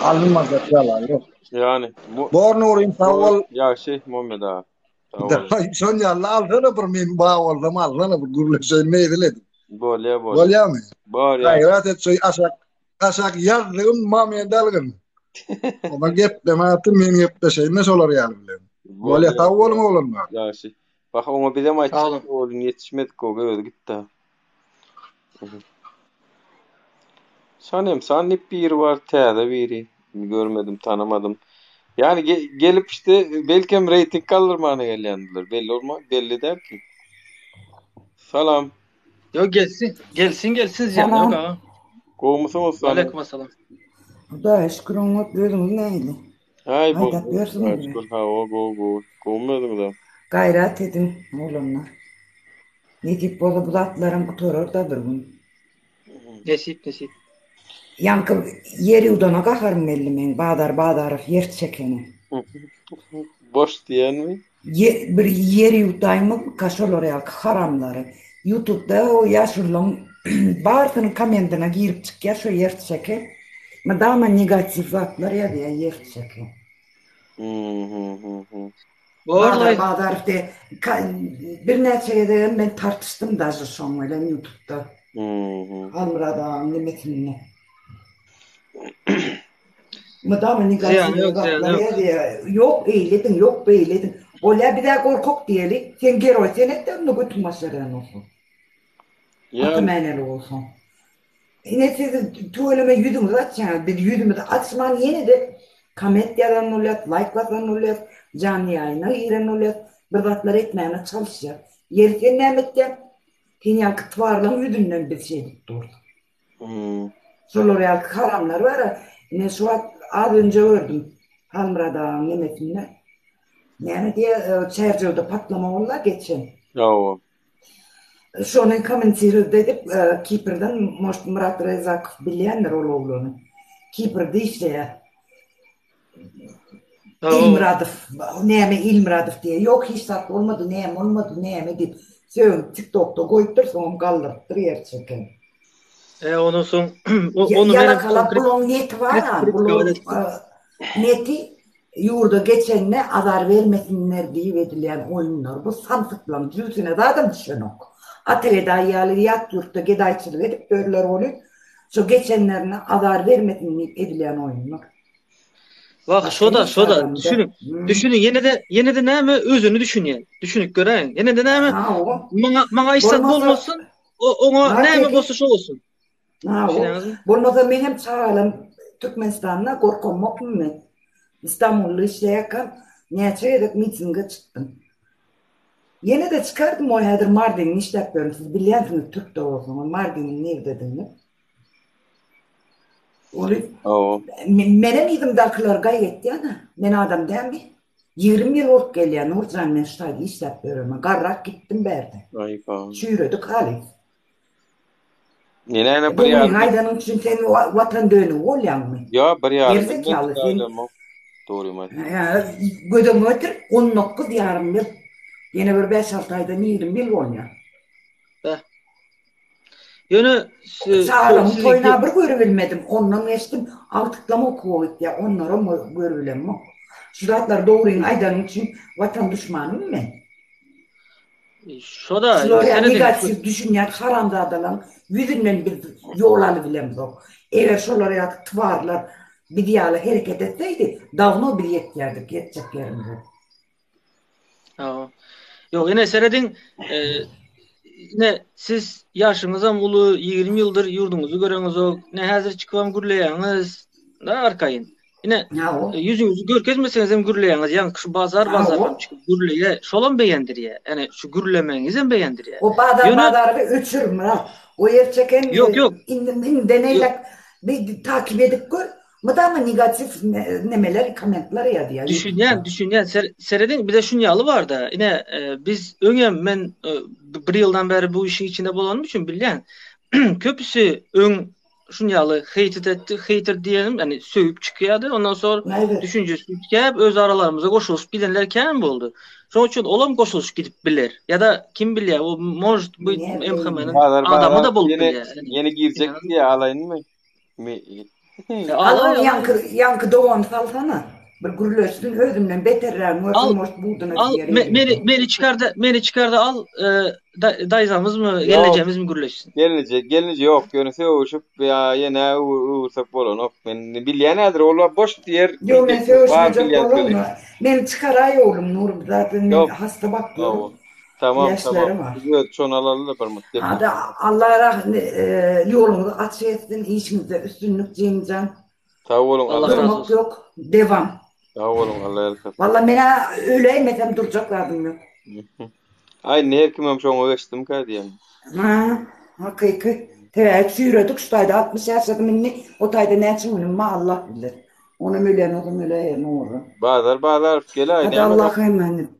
alynmajak ýala ýok. Ýani Bor Nury sag bol. Ýagşy Muhammet aga. Şon ýaly alsana bir men ba bolsam alsana bir gürleşeýin meýil edip. Bolýa bolýa. Bolýamy? Bolýa. Gaýrat et şo aşak aşak ýazdygym moment algyn. Ona gepleme atym men gepleşeýin şolar ýaly bilen. Bolýa sag boluň oglanlar. Ýagşy. Bak oňa bizem aýtjak oglum ýetişmedik o özi gitdi. Sanem san diýip biri bar täze biri. Görmedim tanamadym. Ýani gelip işte belkem reýting galdyrmana gelýändirler. Belli bolma belli däl ki. Salam. Ýok gelsin, gelsin gelsin zyýan ýok aga. Gowmysyňyz salam. Aleyküm assalam. Hudaýa şükür oňat özüňiz nähili? Aý Aýdap ýörsüňiz. Şükür hawa gowy gowy. Gowumy özüňizem? Gaýrat ediň oglanlar. Nesip bolsa bu zatlaram gutarar-da bir gün. Nesip nesip. Ýaňky ýer ýuwdana gaharym geldi meň Bazar Bazarow ýer çekene. Boş diýenmi? Ýe bir ýer ýuwdaýmyka şolar ýaly haramlary. Ýutubda o ýaşulylaň barysynyň komendine girip çykýar şo ýer çeke. Mydama negatiw zatlar ýazýar ýer çeke. Bazar Bazarow de birnäçe gezegem men tartyşdym daže şoň bilen ýutubda. Halmyrat agaň nemesinde. Mydama negatiw zatlar ýazýar. Ýok eýlediň, ýok beýlediň. Bolýa bizä gorkak diýeli. Sen geroý sen et-de onda götüň başarýan bolsa. Ata mäneli bolsaň. Ine siz tüweleme ýüzüňizi açýaňyz. Biz ýüzümizi açman ýene-de komment ýazan bolýas, laýk basan bolýas, janly ýaýyna giren bolýas, bir zatlar etmäne çalyşýas. Ýeri sen näme etýäň? Sen ýaňky twarlaň ýüzünden biz şeýdip durus. Şolar ýaly haramlar bar-a. Ine şu wagt az önje gördüm Halmyrat agaň nemesinde. Näme diýýär, Çärjewde patlama boldy-a geçen. Hawa. Şony kommentirowat edip, Kiprden может Myrat Rezakow bilýändir ol oglany. Kiprde işleýär. Ilmyradow, näme Ilmyradow diýýär. Ýok hiç zat bolmady, näme bolmady, näme diýip sögünip TikTokda goýupdyr, soňam galdyrypdyr ýer çeken. E ondan soň ony menem Ýalakalap bulaň neti bar-a, bulaň neti Ýurda geçende azar bermesinler diýip edilýän oýunlar bu samsyklaň jübsüne zadam düşenok. Ata gedaý ýaly ýat ýurtda gedaýçylyk edip ýörler welin şo geçenlerine azar bermesin diýip edilýän oýunlar. Wah şoda şoda düşüniň düşüniň ýene-de ýene-de näme özüni düşünýän düşünip göräýiň ýene-de näme maňa maňa hiç zat bolmasyn oňa näme bolsa şo bolsun. Bolmasa menem çagalarym Türkmenistanda gorkamokmy men. Istanbulda işleýärkäm näçe gezek mitinge çykdym. Ýene-de çykardym o häzir Mardinde işläp ýörün siz bilýänsiňiz türkde bolsaňyz Mardiniň nirdedigini. Ony menem yzymdakylary gaýgy etýän-ä. Men adam dälmi? 20 ýyl bolup gelýär Nurjan men şu taýda işläp ýörenime. Garrap gitdim bärde. Çüýredik halys. Ýene bir ýarym. Dogryňy aýdanyň üçin sen watan dönügi bolýaňmy? Ýok, bir ýarym. Gerizekaly sen. Dogrymy aýt. Göz öňüňe getir, 19 ýarym ýyl. Ýene bir 5-6 aýdan 20 ýyl bolýar. Beh. Ýöne çagalamyň toýuna bir görübilmedim. Ondan geçdim, agtyklam okuwa gitýär, onlaram görübilemok. Şu zatlary dogryňy aýdanyň üçin watan duşmanymy men? Şoda Şular ýaly negatiw düşünýän haramzadalaň ýüzünden biz ýol alybilemzok. Eger şolar ýaly twarlar biz ýaly hereket etseydi, dawno biz ýetýärdik ýetjek ýerimize. Hawa. Ýok, ine serediň, ine siz ýaşyňyzam uly, 20 ýyldyr ýurduňyzy göreňizok. Ine häzir çykybam gürleýäňiz, da arkaýyn. Ine, ýüzüňizi görkezmeseňiz hem gürleýäňiz. Ýaňky şu bazar bazar hem çykyp gürleýä, şolam begendirýä. Ýani şu gürlemegiňiz hem begendirýä. O bazar bazary öçür Myrat. O ýer çeken Ýok, ýok. Indi inden eýläk bir takip edip gör. Mydama negatiw nemeler kommentler ýazýar. Düşünýän, düşünýän. Serediň, bize şun ýaly barda. Ine, biz öňem men bir ýyldan bäri bu işiň içinde bolanym üçin bilýän. Köpüsi öň şun ýaly heýt etdi, heýter diýenim, ýani sögüp çykýardy. Ondan soň düşünjesi üýtgäp, öz aralarymyza goşulyşyp gidenler kän boldy. Şonuň üçin olam goşulyşyp gidip biler. Ýa-da kim bilýär, o может быть MHM-niň adamy-da bolup bilýär. Ýene girjek diýýär, alaýynmy? Al ony ýaňky ýaňky dogany salsana. Bir gürleşsin özünden beterrägini görsün может buduna Al meni meni çykarda meni çykarda al daýzamyzmy gelnejemizmi gürleşsin. Gelneje gelneje ýok ýöne sögüşip ýa ýene öwürsek bolanok. Men bilýän häzir olar boş diýer. Ýok men sögüşmejek bolamok. Meni çykaraý oglum Nury zaten men hasta bakýaryn. Tamam tamam. Biz öz şony alaly-da bir mut gep. Hadi Allah rahmet ýoluňyzy açyk etsin işiňizde üstünlik Jemjan. Sag boluň Allah razy bolsun. Ýok dewam. Sag boluň Allah ýalkasyn. Walla menä öläýmesem durjak zadym ýok. Aý indi her kimem şoňa geçdimkä diýen. Ha hakyky. Sebäbi çüýredik şu taýda 60 ýaşadym indi o taýda näçe günüm bar Allah bilir. Onam ölen ozam öläýerin ogry. Bazar Bazarow gel-aý Hadi näme Allaha emanet.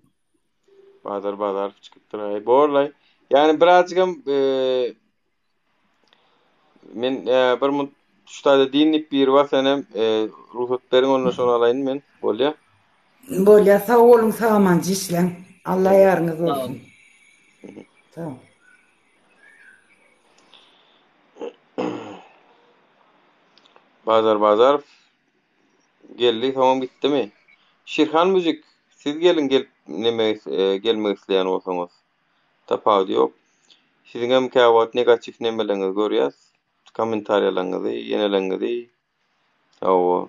Bazar Bazarow çykypdyr aý borlaý. Ýani birazjygam men bir munt şu taýda din diýip biri bar senem rugsat beriň onda şony alaýyn men bolýa. Bolýa sag boluň sag aman işläň. Allah ýaryňyz bolsun. Sag. Bazar Bazarow Geldi soňam gitdimi? Şirhan müzik siz geliň gelip neme gelmek isleýän bolsaňyz. Tapawudy ýok. Siziňem käwagt negatiw nemeleňizi görýäs. Kommentariýalaňyzy, ýeneleňizi. Hawa.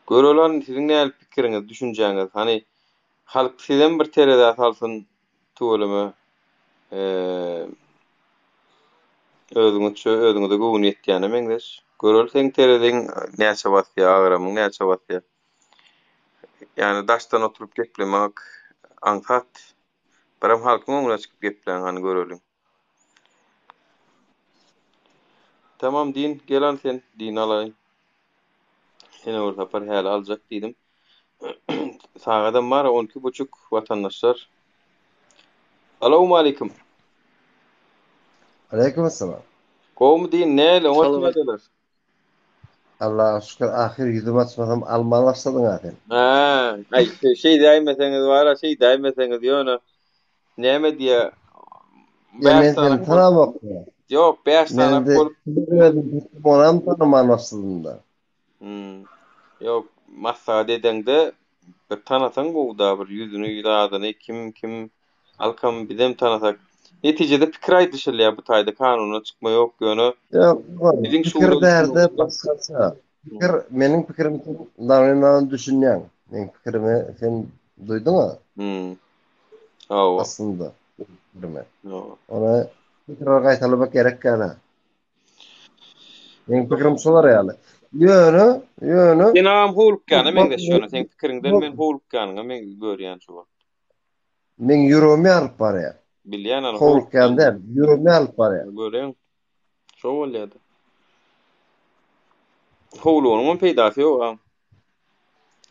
Göreli siziň nähili pikiriňiz, düşünjäňiz. Hany halk sizem bir terezä salsyn tüweleme. Özüňizçe özüňize göwün ýetýäne meňzeş. Göreli seň tereziň näçe basýar, agramyň näçe basýar. Ýani daşdan oturyp geplemek aňsat. Birem halkyň öňüne çykyp gepläň hany göreliň. Tamam din gel al sen din alaýyn. Ýene bir sapar häli aljak diýdim. Sagadam bar 12 buçuk watandaşlar. Alowmalikim. Aleýkum essalam. Gowmy diýin, näle, oňat nädeler? Allaha şükür, ahyr ýüzümi açmasam alman başladyň-a sen. Hä, aý, şeý diýäýmeseňiz bar-a, şeý diýäýmeseňiz ýöne näme diýä, Ýa men seni tanamok. Ýok, bäş sany bolup. Özüm onam tanaman başladym-da. Hmm. Ýok, maslahat edeňde bir tanasaň gowy-da, bir ýüzüni, zadyny, kim, kim, halkam bizem tanasak. Netijede pikir aýdyşylýar bu taýda kanuna çykma ýok, ýöne Ýok, biziň şu pikir bärde başgaça. Pikir, meniň pikirim sen dawno düşünýäň. Meniň pikirimi sen duýduň-a? Hmm. Hawa. Aslynda, pikirimi. Hawa. Ony tekrar gaýtalamak gerek däl-ä. Meň pikirim şolar ýaly. Ýöne, ýöne Sen agam howlukýana meňzeş ýöne seň pikiriňden men howlukýanyňa men görýän şu wagt. Meň ýüregim ýarylyp barýar. Bilýän ana howlukýan däl, ýüregim ýarylyp barýar. Görýäň. Şo bolýar-da. Howlugynyň hem peýdasy ýok agam.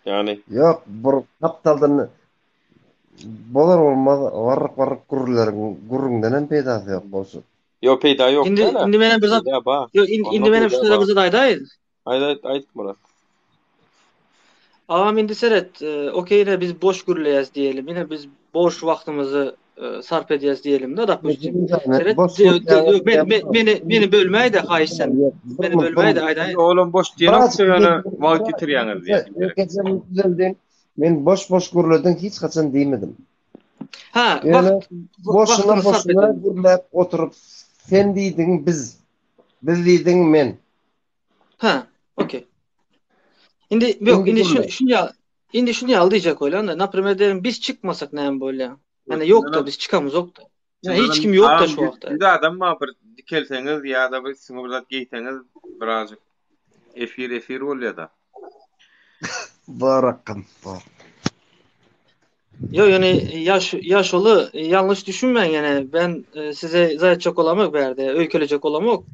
Ýagny. Ýok, bir gapdaldan bolar bolmaz warryk-warryk gürrüleriň gürrüňden hem peýdasy ýok bolsa. Ýok peýda ýok Indi däl-ä. indi menem bir zat Peýda bar. Ýok indi Onda indi menem peýda şu taýda bar. bir zat aýdaýyn. Aýt aýt aýt Myrat. Agam indi seret, e, okey ine biz boş gürleýäs diýelim. Ine biz boş wagtymyzy e, sarp edýäs diýelim-de, dopustim. Seret, Boş de, de, gürleýäs men, men, meni meni bölmäý-de haýyş sen. Meni bölmäý-de aýdaýyn. Olam boş diýenok ýöne wagt ýitirýäňiz diýýär. Geçen düzeldin. Men boş-boş gürlediň hiç haçan diýmedim. Ha, Ýöne wagt boşuna wagtyny sarp boşuna edin. gürläp oturyp sen diýdiň biz, biz diýdiň men. Ha, okey. Indi ýok, Indi indi şu gürle. şuny ýaly, indi şuny ýaly diýjek bolýan-da. Naprimer diýelim biz çykmasak näme bolýar? Ýani ýok-da biz çykamyzok-da. Ýani hiç kim ýok-da şu wagtda. Ýüz adam bar bir dikelseňiz ýa-da bir üstüňe bir zat geýseňiz birazjyk efir efir bolýar-da. Bar akgam, bar. Ýok, ýöne ýaş ýaşuly ýalňyş düşünmäň ýene ben e, size zaýatjak bolamok bärde, öýkelejek bolamok.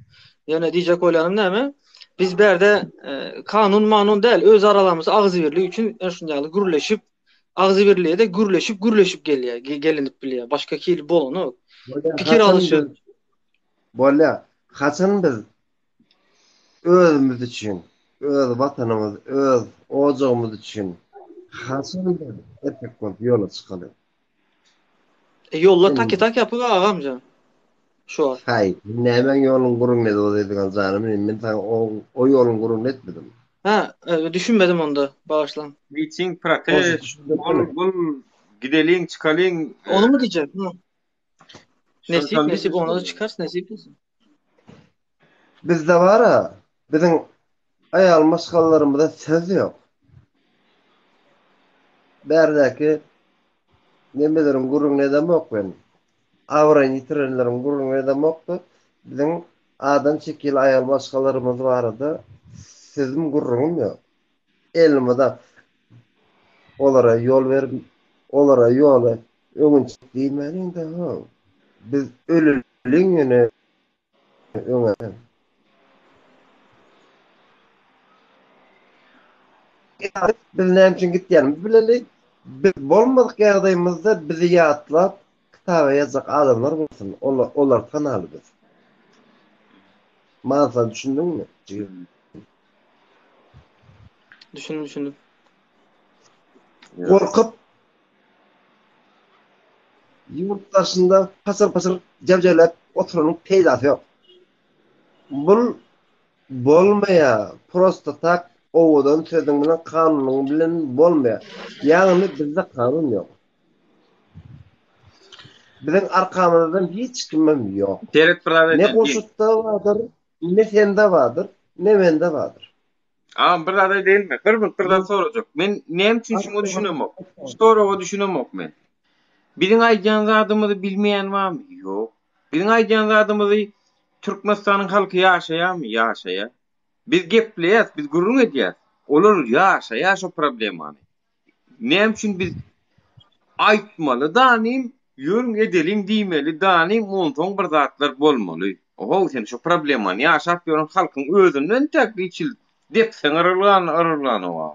Ýöne diýjek bolýanym näme? Biz bärde e, kanun manun däl, öz aralarymyzda agzybirlik üçin şuny ýaly gürleşip, agzybirliğe de gürleşip gürleşip gelýär, gelinip bilýär. Başga hili bolanok. Pikir alyşyp. Bolýar. Haçan biz özümiz üçin, öz watanymyz, öz ojagymyz üçin haçan biz erkek bolup ýola çykaly? E, ýollar taki tak ýapyk agamjan. Şu wagt. Haý, nämäň ýoluň gürrüňini edip otyrdyň janym, men saňa o, o ýoluň gürrüňini etmedim. Ha, e, düşünmedim onda, bagyşlaň. Miting, protest, ol, bul, gideliň, çykalyň. Ony mu diýjek? Nesip, nesip ona da çykarys, nesip bolsun. Bizde bar-a, biziň aýal maşgalalarymyzda söz ýok. Bärdäki nemeleriň gürrüňini edemok men. Abraýyny ýitirenleriň gürrüňini edemok-da, biziň adam şekilli aýal maşgalalarymyz barada sözüm gürrüňim ýok. Elmydam olara ýol berip, olara ýoly öňünçik diýmäliň-de, how. Biz öleliň ýöne öňe. Biz näme üçin gitýänimizi bileli. Biz bolmadyk ýagdaýymyzda bizi ýatlap kitaba ýazjak adamlar bolsun. Olary tanaly biz. Manysyna düşündiňmi, jigim? Düşündim, düşündim. Gorkup ýurt daşynda pasyr-pasyr jebjeläp oturanyň peýdasy ýok. Bul bolmaýar. Prosta tak owadan sözüň bilen kanunyň bilen bolmaýar. Ýagny bizde kanun ýok. Biziň arkamyzdan hiç kimem ýok. Seret bir zat Ne Goşutda bardyr, Ne sende bardyr, ne mende bardyr. Agam bir zat aýdaýynmy? Bir minut bir zat sorajak. Men näme üçin şuňa düşünemok? Şu soraga düşünemok men. Biziň aýdýan zadymyzy bilmeýän barmy? Ýok. Biziň aýdýan zadymyzy Türkmenistanyň halky ýaşaýarmy? Ýaşaýar. Biz gepleýäs, biz gürrüň edýäs. Olar ýaşaýar şo problemany. Näme üçin biz aýtmaly danym, ýörüň edeliň diýmeli danym, onsoň bir zatlar bolmaly. Ohow sen şu problemany ýaşap ýören halkyň özünden tek hiç hili depseň yrylgan yrylganoga.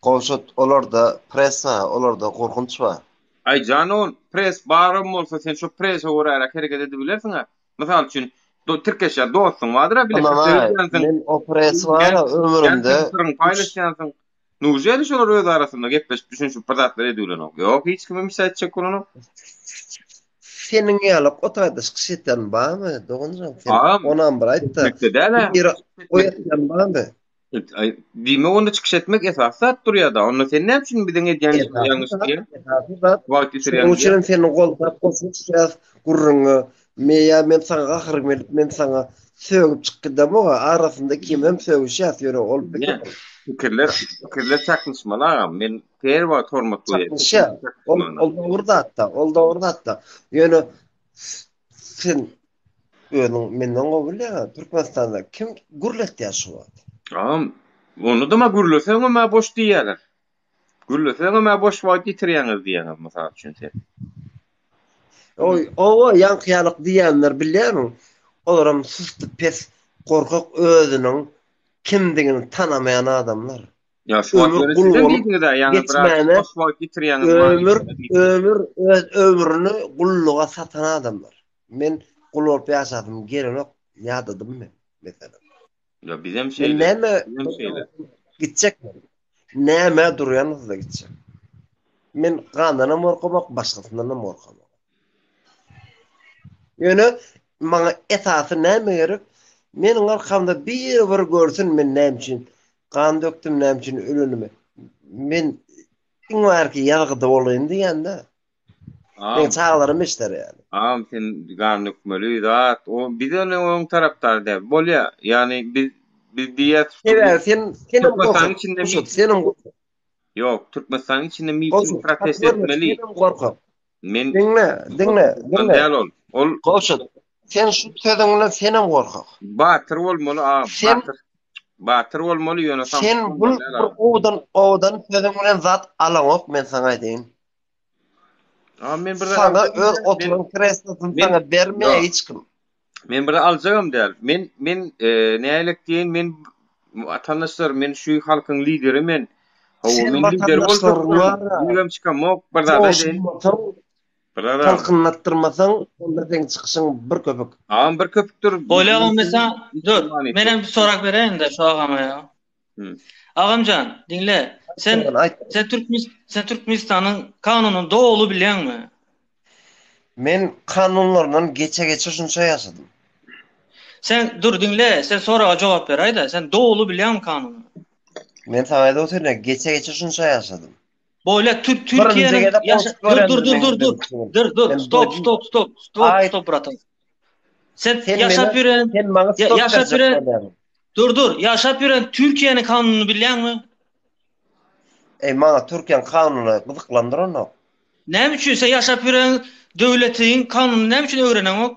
Gowşut olarda pressa olarda gorkunç bar. Aý jan ol pres baram bolsa sen şo prese göräräk hereket edibilersiň-ä. Mysal üçin, do tirkeşýän dostuň bardyr-a bile Ynanaý, men o pres bar-a ömrümde syryňy paýlaşýansyň. Nujeli şolar öz arasynda gepleşip düşünişip bir zatlar edibilenok. Ýok, hiç kimem hiç zat etjek bolanok. Seniň ýaly o taýda çykyş etýän barmy, doganjan sen onam bir aýtda. Biri oýatýan barmy? Diýmek onda çykyş etmek esasy zat durýada. Onda sen näme üçin biziň edýän işimiz ýalňyş diýýäň? Esasy zat. Wagt ýitirýäň. Şonuň üçin seni goldap goşulyşýas gürrüňe. Meýa men saňa gaharym gelip men saňa sögüp çykyp gidemok-a. Arasynda ikimizem sögüşýäs ýöne ol pikir. Pikirler pikirler çaknyşmaly agam. Men her wagt hormat goýýan. Çaknyşýar. Ol ol dogry zatda. Ol dogry zatda. Ýöne sen Özüň menden gowy bilýäň-ä, Türkmenistanda kim gürletýär şu wagt? Agam, onda-da gürleseňem-ä boş diýýärler. Gürleseňem-ä boş wagt ýitirýäňiz diýýäňiz, mysal üçin sen. Oý, owa, ýaňky ýalyk diýýänler bilýärmiň? Olaram susty pes, gorkak özüniň kimdigini tanamaýan adamlar. Ýa şu wagt Ömür gul bolup geçmäne boş wagt ýitirýäňiz ömür ömür öz ömrüni gulluga satan adamlar. Men gul bolup ýaşasym gelenok, ýadadym men meselem. Ýa bizem şeýle. Men näme şeýle. Gitjek men. Nämä durýan bolsa gitjek. Men gandanam gorkamok, başgasyndanam gorkamok. Ýöne maňa esasy näme gerek? Meniň arkamda biri bir görsün men näme üçin gan dökdüm, näme üçin ölenimi. Men iň bärki ýazgyda bolaýyn diýende. Meň çagalarym eşder ýaly. Agam sen gan dökmeli zat. O biz ony oň tarapdary däl. Bolýa. Ýagny biz biz diýýäs. Sebäbi sen senem gorkak. Senem gorkak. Ýok, Türkmenistanyň içinde miting protest etmeli. Senem gorkak. Men Diňle, diňle, diňle. Däl ol. Ol Gowşut. Sen şu sözüň bilen senem gorkak. Batyr bolmaly agam, Sen batyr. Batyr bolmaly ýöne Sen bu bir owadan owadan sözüň bilen zat alaňok men saňa aýdaýyn. Agam men bir Saňa öz oturan kreslosyny saňa bermeýär hiç kim. Men bir aljagam däl. Men men e, nälik diýeýin men watandaşlar men şu halkyň lideri men. Hawa men lider bolsam ýüzüm çykamok bir zat aýdaýyn. Bir zat Tolkunlatdyrmasaň onda seň çykyşyň bir köpük. Agam bir köpükdir. Bolýa bolmasa dur. Menem bir sorag bereýin-de şu agama ýa. Agamjan, diňle. Sen sen Türkmen sen Türkmenistanyň kanunyny doly bilýäňmi? Men kanunlaryndan geçe-geçe şunça ýaşadym. Sen dur diňle, sen soraga jogap beräý-de. Sen doly bilýäňmi kanuny? Men saňa aýdyp otyryn, geçe-geçe şunça ýaşadym. Bolýa Türk Türkiýäniň ýaşa dur dur dur dur dur dur dur stop stop stop stop stop bratan. Sen ýaşap ýören sen maňa stop ýaşap ýören Dur dur ýaşap ýören Türkiýäniň kanunyny bilýäňmi? Eý maňa Türkiýäň kanuny gyzyklandyranok. Näme üçin sen ýaşap ýören döwletiň kanunyny näme üçin öwreneňok?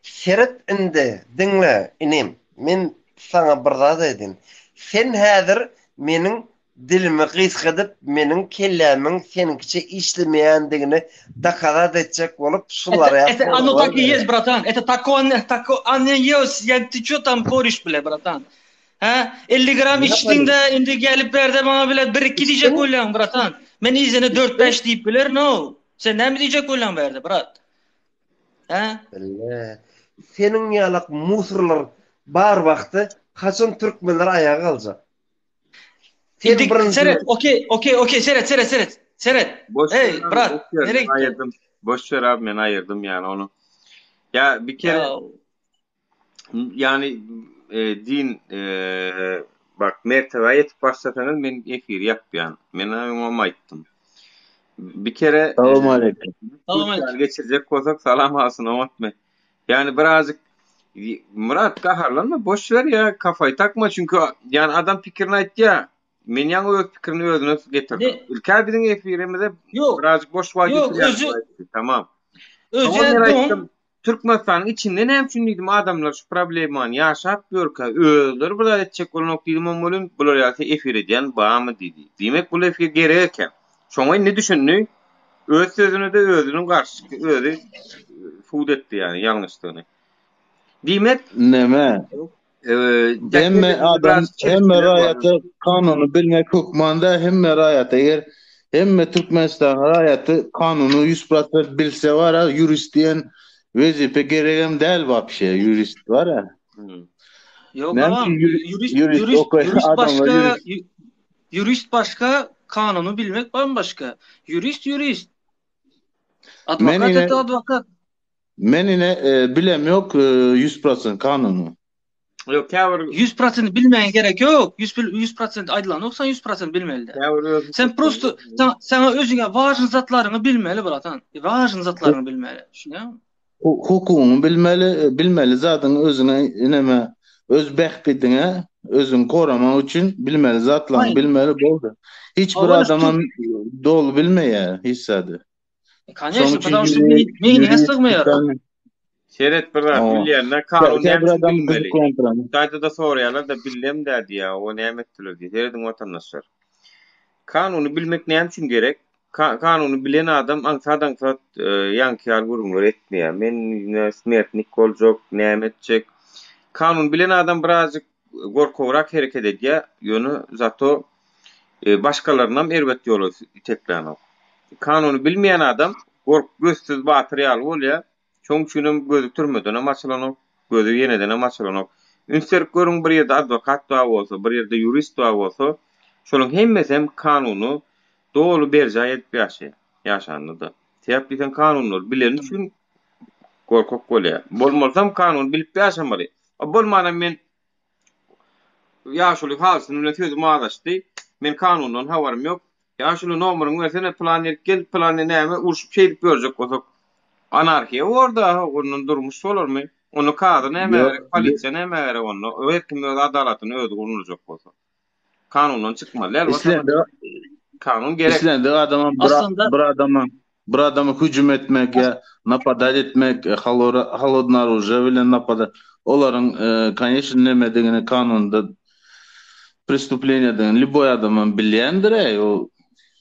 Seret indi diňle inim men saňa bir zat aýdyn sen häzir meniň Dilimi gysga edip, meniň kellämiň seniňkiçe işlemeýändigini dokazat etjek bolup, şular ýaly Это оно так и есть, bratan. Это такое, такое, оно есть. Я ты чё там поришь, бля, братан? Hä? 50 gram içdiň-de, indi gelip bärde maňa bile 1-2 diýjek bolýaň, bratan. Men yzyna 4-5 diýip bilerin, o. Sen näme diýjek bolýaň bärde, brat? Hä? Bile. Seniň ýalak musurlar bar wagty haçan türkmenler aýaga galjak? Sen Indi birinji seret, okey, okey, okey, seret, seret, seret. Seret. Boş Ey, ver abi, brat, boş ver. nereye Men gittin? aýyrdym. Boş ver abi, men aýyrdym ýani ony. Ya bir kere Ya, ýani e, din e, bak mertebä ýetip başlasaňyz men efiri ýapýan. Men öňem aýtdym. Bir kere e, Salam aleyküm. Salam aleyküm. geçirjek bolsak salam alsyn oňatmy? Ýani birazjyk Myrat gaharlanma boş ver ya kafayı takma çünki ýani adam pikirini aýtýa. Men ýaňy öz pikirini özüne getirdim. Ne? İlkä biziň efirimize Ýok. birazjyk boş wagt Ýok, ýitirýär özi Tamam. özi Soňra men don aýtdym, Türkmenistanyň içinde näme üçin diýdim adamlar şu problemany ýaşap ýörkä özleri bir zat etjek bolanok diýdim oň welin bular ýaly efir edýän barmy diýdi. Diýmek bul efir gerek eken. Şoňa indi düşündi. Öz sözüne-de özüniň garşy çykdy, özi subut etdi ýagny ýalňyşdygyny. Diýmek, Neme? Hemme adam, hemme raýata kanuny bilmek hökman däl, hemme raýata eger. Hemme Türkmenistanyň raýaty kanuny 100% bilse bara ýurist diýen wezipe geregem däl wapşe ýurist bara. Ýok agam, ýurist ýurist ýurist başga ýurist başga, kanuny bilmek bambaşga. Ýurist ýurist. Adwokat ete adwokat. Men ine bilem ýok 100% kanuny. Ýok, käbir 100% bilmäň gerek ýok. 100 100% aýdylanok, sen 100% bilmeli däl. Käbir öz Sen prosto saňa özüňe wažny zatlaryňy bilmeli, bratan. Wažny zatlaryňy bilmeli. Düşünýäňmi? Hukugyňy bilmeli, bilmeli zadyňy özüňe ineme öz bähbidiňe özüňi goramak üçin bilmeli zatlaryňy bilmeli boldy. Hiç bir adamam doly bilmeýär hiç zady. Конечно, потому что meýniňe sygmaýar. Seret bir zat bilýänler kanun näme üçin bilmeli? Hytaýda-da soraýarlar-da billem-dä diýýär, o näme etdiler diýýär. Serediň watandaşlar. Kanuny bilmek näme üçin gerek? Kanuny bilen adam aňsat-aňsat ýaňky ýaly gürrüňler etmeýär. Men ine smertnik boljak, näme etjek. Kanuny bilen adam birazjyk gorkagrak hereket edýär, ýöne zato başgalarynam erbet ýola iteklänok. Kanuny bilmeýän adam gork gözsüz batyr ýaly bolýar. Şoň üçinem gözi türmedenem açylanok, gözi ýenedenem açylanok. Üns berip görüň bir ýerde adwokat bar bolsa, bir ýerde ýurist bar bolsa, şolaryň hemmesem kanuny doly berjaý edip ýaşaýar, ýaşanda-da. Sebäp diýseň kanunlary bileni üçin gorkak bolýar. Bolmalysam kanuny bilip ýaşamaly. A bolmanam men Ýaşuly Halsyn bilen sözüm azaşdy. Men kanundan habarym ýok. Ýaşuly nomeryňy bersene pylan ýerik gel pylan näme urşup şeýdip ýörjek bolsak anarhiýa borda ondan durmuş bolarmy? Onda kazy nämä gerek polisiýa nämä gerek onda her kim öz adalatyny özi gurnajak bolsa. Kanundan çykmaly däl. Islendik kanun gerek. Islendik adama bir, bir adama bir adama hüjüm etmek ýa napadat etmek, e, holodny orужие bilen napadat. Olaryň e, koneçno nemedigini kanunda prestuplenýadygyny lýuboý adamam bilýändir ey, o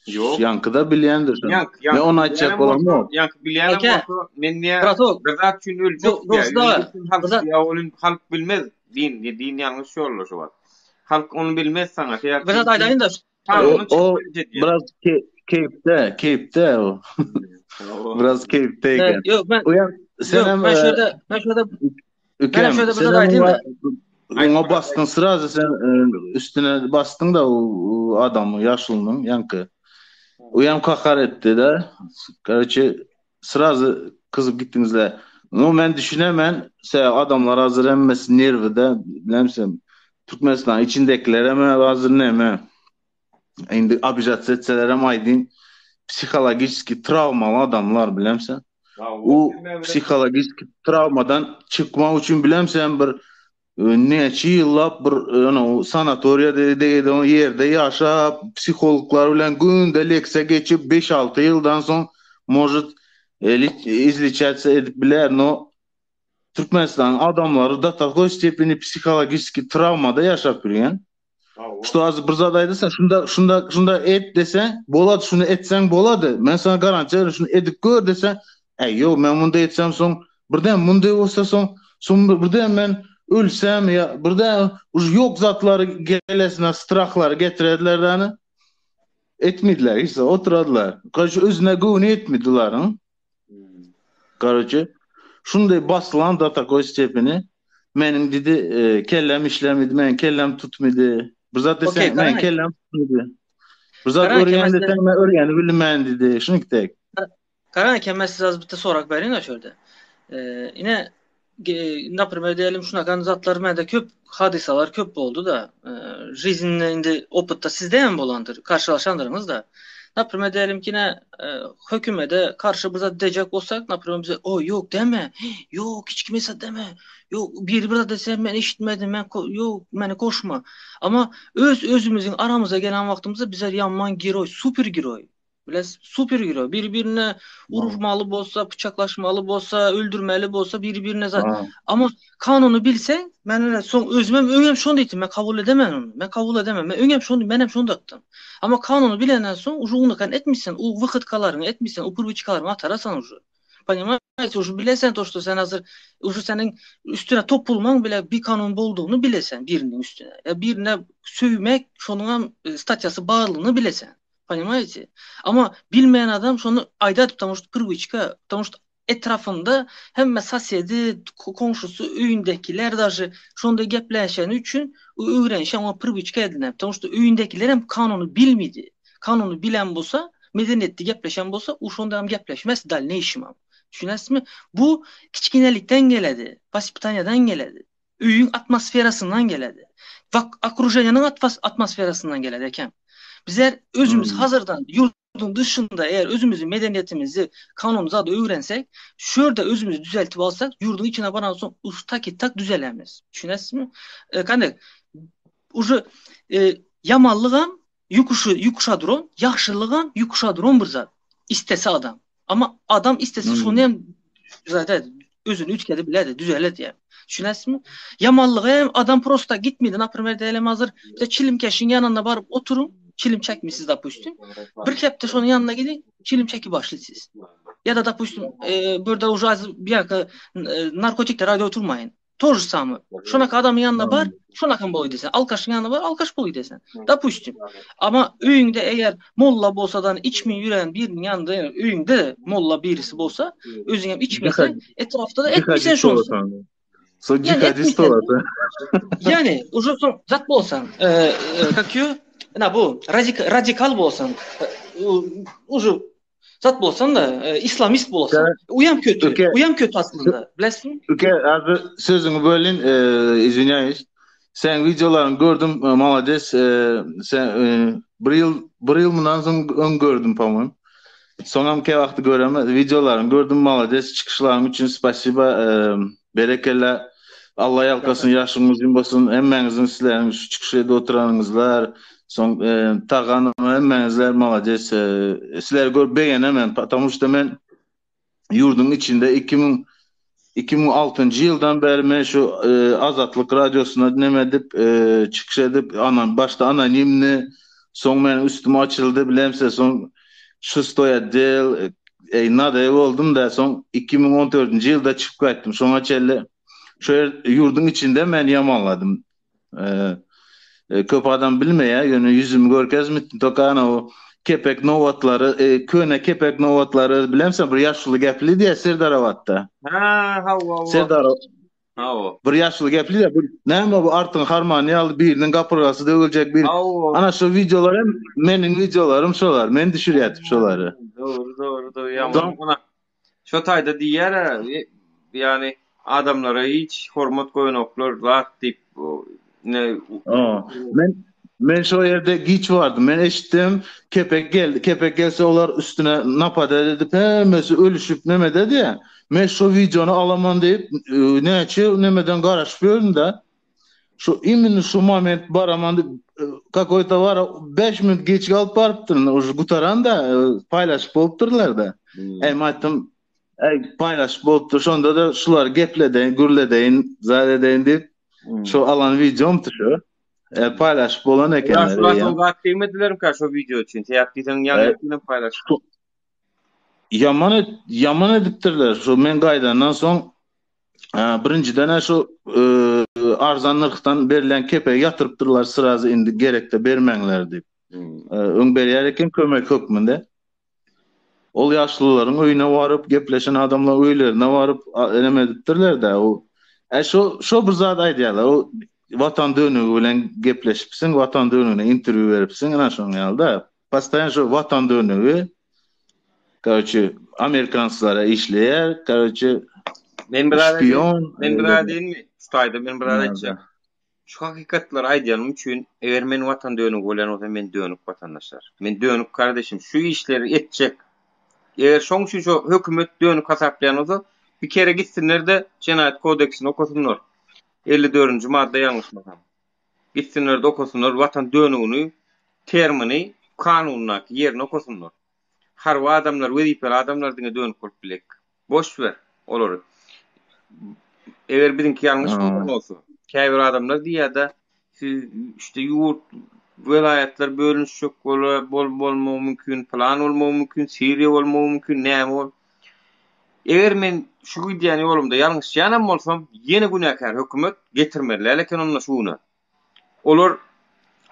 Ýok. Ýaňky da bilýändir şony. Ýaňky, Men ýaňky ony aýtjak bilýänem bolamok. bolsa, ýaňky bilýänem Eke, bolsa, men niýe bratok, bir zat üçin öljek do- diýýär. dostlar, Ýöne bütün halk bir zat, diýýär, ony halk bilmez. Din, din ýalňyş ýolda şu wagt. Halk ony bilmez saňa. Sebäp bir zat aýdaýyn-da. O, Kanuny o çykma edýär. biraz ke keýpde, keýpde o. Biraz keýpde E, eken. Ýok, men Uýan, ýok, senem men e, şu ýerde, men şu ýerde Ükem, Menem şöyle bir sen zat aýdayım da. Oňa basdyň srazy sen e, üstüne basdyň da o adamyň ýaşulynyň ýaňky. Uýam kakar etdi de. Karoçe srazy kyzyp gitdiňizle. No men düşünemen, se adamlar hazır hemmesi nerwide, bilemsen Türkmenistan içindekiler hem hazır neme. Indi obijat etseler hem aýdyn psihologiski travmaly adamlar bilemsen. O psihologiski travmadan çykmak üçin bilemsen bir e, näçe ýyllap bir e, sanatoriýa diýdi, o ýerde ýaşap, psihologlar bilen günde leksiýa geçip 5-6 ýyldan soň может e, izliçatsa edip biler, no Türkmenistanyň adamlary do takoý stepeni psihologiski travmada ýaşap ýörýän. Şto az bir zat aýdylsa, şunda şunda şunda et dese, bolady, şunu etseň bolady. Men sana garantiýa berýän, şunu edip gör dese, äý ýok, men munda etsem soň birden munday bolsa soň, soň birden men ölsem ýa birden už ýok zatlary gelesine strahlary getirediler däni. Etmediler, hiç zat, oturadylar. Kaç özüne göwni etmediler. Karoçe, şunday basılan da takoý stepeni meniň dedi e, kellem işlemedi, meniň kellem tutmady. Bir zat desen, Okey, meniň Karan kellem tutmady. Bir zat Karan örýän kemesine desen, men örýäni bilmän dedi. Şuny tek. Karan kemesi size bitte sorak berin de şöyle. Ee, yine naprimер diyelim şunakan zatlar mende köp hadisalar köp boldy da. E, жизненный indi opytda sizde hem bolandyr, karşılaşandyrňyz da. Naprimер diyelim ki ne e, hökümete karşı bir zat diyecek olsak, naprimер bize o yok deme, yok hiç kimse deme, yok bir bir zat dese men eşitmedim, men yok meni koşma. Ama öz özümüzün aramıza gelen vaktımızda bize yanman giroy, super giroy. Biles super giroy. Bir-birine urmaly bolsa, bıçaklaşmaly bolsa, öldürmeli bolsa bir-birine zat. Ama kanuny bilseň, men öyle soň özümem öňem şony diýdim, men kabul edemem ony. Men kabul edemem. Men öňem şony, menem şony diýdim. Ama kanuny bilenden soň уже unukan etmişsen, u wyhytkalaryňy etmişsen, u prwiçkalaryňy atarasan уже. Понимаете, уже bilesen to, что sen hazır уже seniň üstüne topulmaň bile bir kanun boldugyny bilesen biriniň üstüne. Ya birine söýmek şonuňam e, statýasy barlygyny bilesen. Ponimaýete? Amma bilmeýän adam şony aýdar ptamuşt prywıçka, ptamuşt etrafynda hemme sosedi, goňşusy, öýündekiler daže şonda gepleşeni üçin öwrenişen oňa prywıçka edinen. Ptamuşt öýündekiler hem kanuny bilmedi. Kanuny bilen bolsa, medeniýetli gepleşen bolsa, u şonda hem gepleşmez dalneýşimam. Düşünäsizmi? Bu kiçginelikden geledi, waspitaniýadan geledi. Öýüň atmosferasyndan geledi. Wak okruženiýanyň atmosferasyndan geledi eken. Bizler özümiz hmm. hazyrdan ýurduň dışynda eger özümizi medeniýetimizi, kanun zady öwrensek, şu ýerde özümizi düzeltip alsak, ýurduň içine baran soň uş taki tak düzelemiz. Düşünesizmi? E, kandek uje e, ýamanlygam ýukuşy ýukuşa duran, ýagşylygam ýukuşa duran bir zat. Istese adam. Ama adam istese hmm. şony hem zaten özüni üýtgedip biledi, düzeledi ýa. Düşünäsizmi? Ýamanlyga hem adam prosta gitmedi, naprimer diýelim hazır bize çilimkeşiň ýanynda baryp oturyň, çilim çekmisiz dopustim. Bir hepde şonuň ýanyna gidiň, çilim çekip başlaýsyz. Ýa-da dopustim, e, burada уже bir ýaka e, narkotikler aýda oturmaýyn. To же самое. Şonaka adamyň ýanyna bar, şonakam bolup gidersen. Alkaşyň ýanyna bar, alkaş bolup gidersen. Dopustim. Ama öýüňde eger molla bolsadan içmeýin ýören biriniň ýanynda ýa öýüňde molla birisi bolsa, özüň hem içmeseň, etrafda da etmesen şony. So jihadist bolarsyň. Ýani, уже soň zat bolsaň, e, e, как ýo, na bu radikal bolsaň, e, уже Zat bolsan-da, e, islamist bolsan. Uýam kötü. Uýam kötü aslynda. Bilesiňmi? Üke, hazır sözüňi bölin, e, izwinyayüs. Sen wideolaryňy gördüm, e, malades. E, sen e, bir ýyl bir ýyl mundan soň öň gördüm, po-moýem. Soňam kä wagty göreme, wideolaryňy gördüm, malades. Çykyşlaryň üçin spasiba. E, berekella. Allah ýalkasyn, ýaşyň uzyn bolsun. Hemmäňiziň sizleriň şu çykyş edip oturanyňyzlar, Soň Taganow hemmäňizler malades. Sizleri görüp begenemen, потому что men ýurduň içinde 2000 2006-njy ýyldan bäri men şu Azatlyk radiosyna neme edip, çykyş edip, anan başda anonimni, soň meniň üstüm açyldy, bilemse, soň şestoý otdel, ey nada boldum da, soň 2014-nji ýylda çykyp gaýtdym. Şoňa çenli şu ýurduň içinde men ýamanladym. Köp adam bilmeýär, ýöne ýüzümi görkezmit, tokana o kepek nowatlary, e, köne kepek nowatlary bilemsen bir ýaşuly gepli diýä Serdarabatda. Ha, hawa, hawa. Serdar Hawa. Bir ýaşuly gepli diýä, bu näme bu artyň harmany ýaly biriniň gapyrgasy döwüljek bir. Hawa. Ana şu wideolar hem meniň wideolarym şolar, men düşürýärdim şolary. Dogry, dogry, dogry. Ýaman. Şo taýda diýýär-ä, ýagny adamlara hiç hormat goýanoklar zat diýip, ne Men men şo ýerde giç bardym. Men eşitdim, kepek geldi. Kepek gelse olar üstüne napada edip hemmesi ölüşip neme dedi. Men şo wideony alaman diýip, näçe nemeden garaşyp ýördüm-de. Şu imенно şu moment baraman diýip, kakoý-to bar 5 minut geç galyp barypdyryn. Uje gutaran da paýlaşyp bolupdyrlar-da. Hmm. Eý, aýtdym, eý, paýlaşyp bolupdyr. Şonda da şulary gepledeýin, gürledeýin, zat edeýin diýip, hmm. şu alan wideomdy şu. E, paýlaşyp bolan ekenler. Şular soň zat diýmedilermikä şu wideo üçin? Sebäp diýseň, ýaňy paýlaşyp. Ýaman et, ýaman edipdirler. Şu men gaýdandan soň Birinjiden şu arzan nyrhdan berlen kepegi ýatyrypdyrlar srazy indi gerekde bermäňler diýip. Hmm. Öň berýär eken kömek hökmünde. Ol ýaşlylaryň öýüne baryp, gepleşen adamlar öýlerine baryp, neme edipdirler-de. O e şo şo bir zat aýdýarlar. O watan dönügi bilen gepleşipsiň, watan dönügine interwýu beripsiň, ina şoň ýaly-da. Postoýan şo watan dönügi Karoçe amerikanslara işleýär. Karoçe Men bir zat şpion. Men bir zat diýinmi? Şu taýda men bir zat aýtjak. Şu hakykatlary aýdýanym üçin, eger men watan dönügi bolýan bolsam, men dönük watandaşlar. Men dönük kardeşim. Şu işleri etjek. Eger şoň üçin şu hökümet dönük hasaplaýan bolsa, bir kere gitsinler-de jenaýat kodeksini okasynlar. 54-nji madda ýalňyşmasam. Gitsinler-de okasynlar watan dönügini termini kanundaky ýerini okasynlar. Harby adamlar, wezipeli adamlar diňe dönük bolup bilek. Boş ber olary. Eger biziňki ýalňyş bolan bolsa, käbir adamlar diýýär-de, siz işte ýurt, welaýatlar bölünişjek bolar, bol bolmagy mümkin, plan bolmagy mümkin, Siriýa bolmagy mümkin, näme bol. Eger men şu gidýän ýolumda ýalňyşýanam bolsam, ýene günäkär hökümet getirmeliler eken onda şu güne. Olar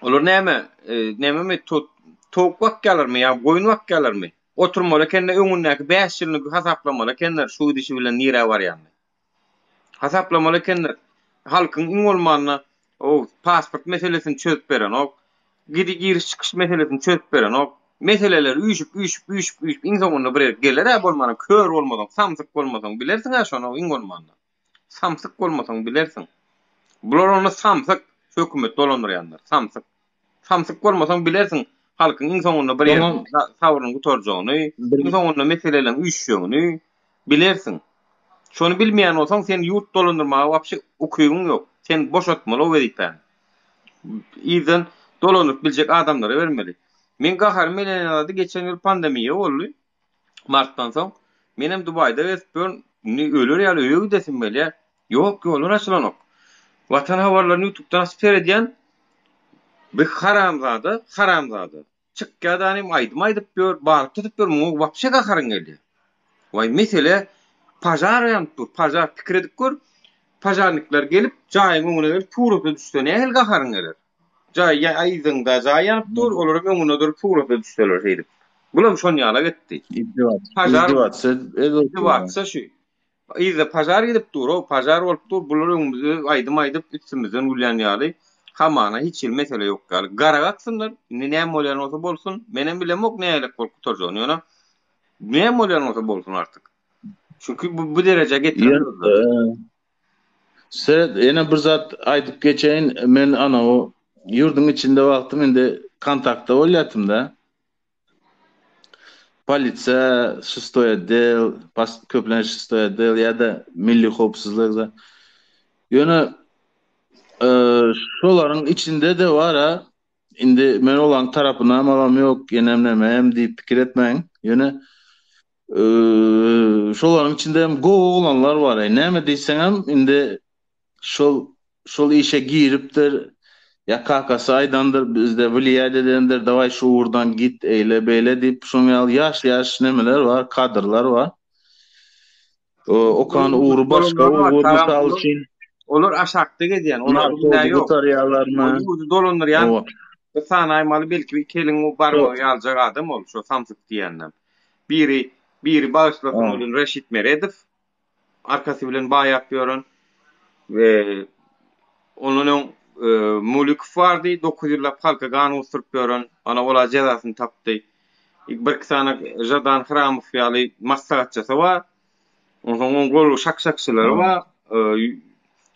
olar näme, e, nämemi to. Towuk bakýarlarmy ýa goýun bakýarlarmy? Oturmaly ekende öňündäki 5 ýylyny hasaplamaly ekenler şu gidişi bilen nirä barýanyny. Hasaplamaly ekenler. Halkyň iň bolmanda o pasport meselesini çözüp berenok. Gidi giriş çykyş meselesini çözüp berenok. Meseleler üýşüp üýşüp üýşüp üýşüp iň soňunda bir ýere geler-ä bolmanda kör bolmasaň, samsyk bolmasaň bilersiň-ä şony iň bolmanda. Samsyk bolmasaň bilersiň. Bular onda samsyk, şu hökümet dolandyrýanlar, samsyk. Samsyk bolmasaň bilersiň halkyň iň soňunda bir ýerde sabrynyň gutarjagyny, iň soňunda meseleleriň üýşjegini bilersiň. Şony bilmeýän bolsaň sen ýurt dolandyrmaga wapşe ukybyň ýok. Sen boşatmaly o wezipäni. Yzdan dolandyryp biljek adamlara bermeli. Meň gaharym gelen zady geçen ýyl pandemiýa boldy. Martdan soň menem Dubaýda gezip ýörün. Indi öler ýaly öýe gidesim gelýär. Ýok, ýollar açylanok. Watan habarlaryny ýutubdan açyp seredýän. Bir haramzada, haramzada. Çykýar danym aýdym aýdyp ýör, balyk tutup ýör, muňa wapşe gaharyň gelýär. Waý mesele pažar ýanyp dur, pažar pikir edip gör. Pažarnikler gelip jaýyň öňüne gelip surata düşse nähili gaharyň geler? Jaý ýa yzyňda jaý ýanyp dur, olaram öňünde durup surata düşseler şeýdip. Bulam şon ýalak etdi. Pažar Izdiwatsa şu. Yzda pažar gidip dur, o pažar bolup dur, bular öňümizde aýdym aýdyp üstümizden gülýän ýaly. Hamana hiç hili mesele ýok ýaly. Gara gatsynlar, indi näme bolýan bolsa bolsun. Menem bilemok nähili bolup gutarjagyny ýöne näme bolýan bolsa bolsun artyk. Çünki bu bu derejä getiren özleri. Seret, ýene bir zat aýdyp geçeýin, men ana o ýurduň içinde wagtym indi kontaktda bolýatym-da. Polisiýa, şestoý otdel, pas köplenç şestoý otdel ýa-da milli howpsuzlyk. Ýöne e, şolaryň içinde-de bar-a, indi men olaryň tarapynam alam ýok, ýenem näme diýip pikir etmäň. Ýöne Şolaryň içinde hem gowy oglanlar bar. Näme diýseňem indi şol şol işe giripdir. Ýa kakasy aýdandyr, bizde wliýat edendir, dawaý şu ugurdan git, eýle beýle diýip, şoň ýaly ýaş-ýaş nemeler bar, kadrlar bar. Okan ugry başga ugur, mysal üçin. Olar aşakda gezýän, olar günä ýok. Ýurdy dolandyrýan bir sanaýmaly belki iki eliň barmagy ýaljak adam ol, şo samsyk diýýänden. Biri, biri bagyşlasyn ol Reşit Meredow, arkasy bilen baýap ýören we ondan öň e, Mulikow bardy, 9 ýyllap halka gan gusduryp ýören, ana ola jezasyny tapdy. Bir iki sany Žadan Hramow ýaly maslahatçysy bar. Onsoň oň gol şak-şakçylary bar. E,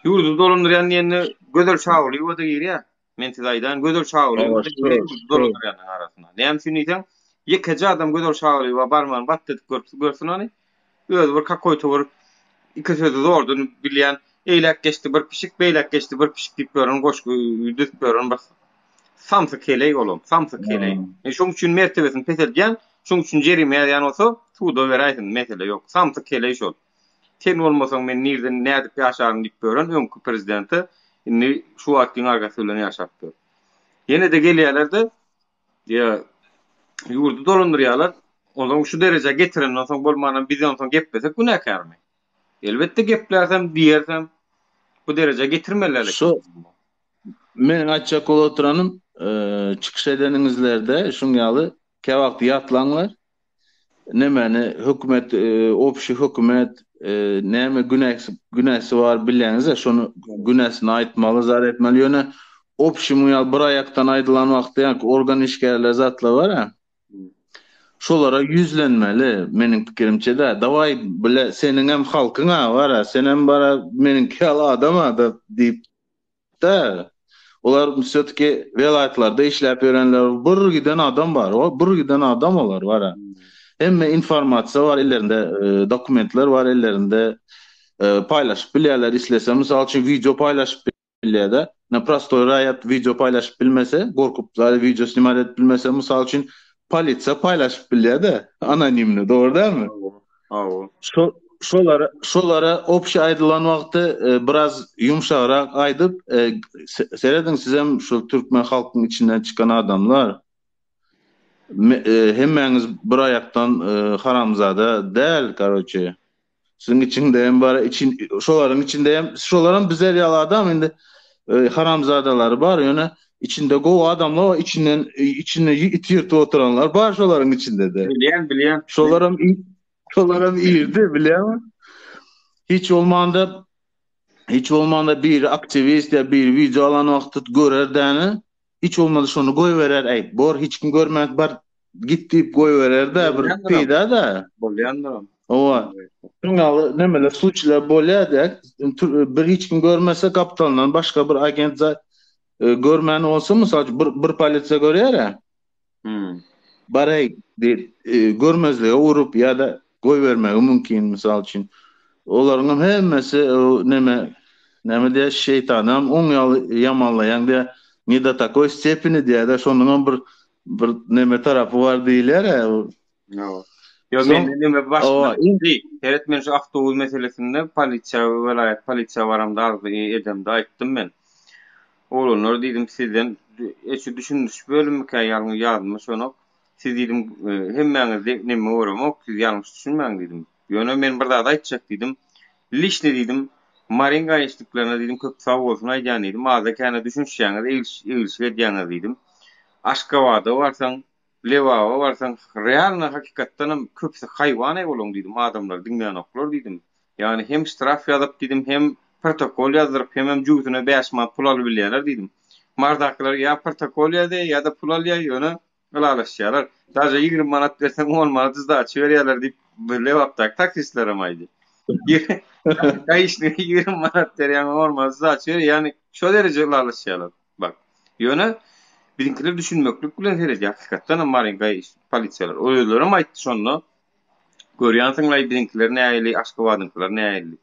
ýurdy dolandyrýan diýende Gözel Şagulyýewa-da girýär. Men size aýdaýyn, Gözel Şagulyýewa ýurdy dolandyrýanlaryň arasynda. Näme üçin diýseň, ýekeje adam Gözel Şagulyýewa barmagyny bat edip görüp görsün ony. Özi bir kakoýto bir iki sözi zordan bilýän, eýläk geçdi bir pişik, beýläk geçdi bir pişik diýip ýören goşgy düzüp ýören bir samsyk heleý olam, samsyk heleý. E, şoň üçin mertebesini peseldýän, şoň üçin jerime ýazýan bolsa, suda beräýsin, mesele ýok. Samsyk heleý şol. Sen bolmasaň men nirden nädip ýaşaryn diýip ýören öňki prezidente indi şu wagtkyň arkasy bilen ýaşap ýör. Ýene-de gelýärler-de ýa ýurdy dolandyrýarlar. Onsoň şu derejä getirenden soň bolmanam biz onsoň geplesek günäkärmi? Elbetde geplärsem, diýersem bu derejä getirmeliler. Şu meniň aýtjak bolup oturanym, çykyş edeniňizlerde şuň ýaly käwagt ýatlaňlar. Nemäni hökümet obşi hökümet näme günäsi günäsi bar bilýäňizä şony günäsini aýtmaly zat etmeli ýöne obşi muň ýaly bir aýakdan aýdylan wagtda ýaňky organ işgärler zatlar bar a şolara ýüzlenmeli meniň pikirimçe-dä dawaý bile seniňem halkyň a bar a senem bar a meniňki ýaly adam a da diýip Da, olar wsýotki welaýatlarda işläp ýörenler bir giden adam bar, o bir giden adam olar bar. Hemme informasiýa bar ellerinde, e, dokumentler bar ellerinde, e, paýlaşyp bilýärler islese, mysal üçin wideo paýlaşyp bilýär-de. Na prostoý raýat wideo paýlaşyp bilmese, gorkup zady wideo snimat edip bilmese, mysal üçin polisiýa paýlaşyp bilýär-de, anonimni, dogry dälmi? Hawa. Şo şolara şolara obşi aýdylan wagty e, biraz ýumşagrak aýdyp, e, serediň sizem şu türkmen halkyň içinden çykan adamlar. Me, e, hemmäňiz bir aýakdan e, haramzada däl, karoçe. Siziň içiňde hem bar, için şolaryň içinde hem şolaram bizer ýaly adam indi e, haramzadalary bar, ýöne. Içinde gowy adamlar bar, içinden içinde it ýyrtyp oturanlar bar şolaryň içinde-de. Bilýän, bilýän. Şolaram şolaram irdi, bilýäňmi? Hiç bolmanda hiç bolmanda biri aktiwist ýa biri wideo alan wagty görer däni, hiç bolmanda şony goýberer, äý, bor hiç kim görmän bar git diýip goýberer-de bir peýda-da. Bolýandyram. Hawa. Şuň ýaly nemeler sluçlar bolýar-da, bir hiç kim görmese gapdalyndan başga bir agent e, görmän bolsa mysal üçin bir, bir polisiýa görýär-ä. Hmm. Baray diýip e, görmezlige urup ýa-da goýbermegi mümkin mysal üçin. Olaryň hem hemmesi neme näme diýär şeýtanam oň ýaly ýamanlaýaň diýär. Ne do takoý stepeni diýär-de şonuň hem bir bir neme tarapy bar diýilýär-ä. Ýok. Ýok, men neme başda Seret men şu awtobus meselesinde polisiýa welaýat polisiýa baramda arzy edemde aýtdym men. Oglanlar diýdim sizden şu düşündiriş bölümikä ýalňy ýadyma düşenok. Siz diýdim hemmäňizi neme göremok siz ýalňyş düşünmäň diýdim. Ýöne men bir zat aýtjak diýdim. Lişni diýdim Maryň gaýyşlyklarına diýdim köp sag bolsun aýdýan diýdim. Azda-kände düşünişýäňiz eglişik edýäňiz diýdim. Aşgabada barsaň Lebaba barsaň realno hakykatdanam köpüsi haýwan-aý olaň diýdim, adamlary diňlänoklar diýdim. Ýagny hem ştraf ýazyp diýdim, hem protokol ýazdyryp, hemem jübüsine bäş manat pul alybilýärler diýdim. Mardakylar ýa protokol ýazýar ýa-da pul alýar, ýöne ylalaşýarlar. Daže 20 manat berseň 10 manat sdaça berýärler diýip Lebapdaky taksistlerem aýdy. Gaýyşlyga 20 manat berýäň 10 manat sdaça berýär, ýagny şo dereje ylalaşýarlar. Bak. Ýöne biziňkiler düşünmeklik bilen seredýär. Hakykatdan hem Marinka polisiýalar. Özlerem aýtdy şonda. Görýänsiňlaý biziňkiler nähili, Aşgabadyňkylar nähili.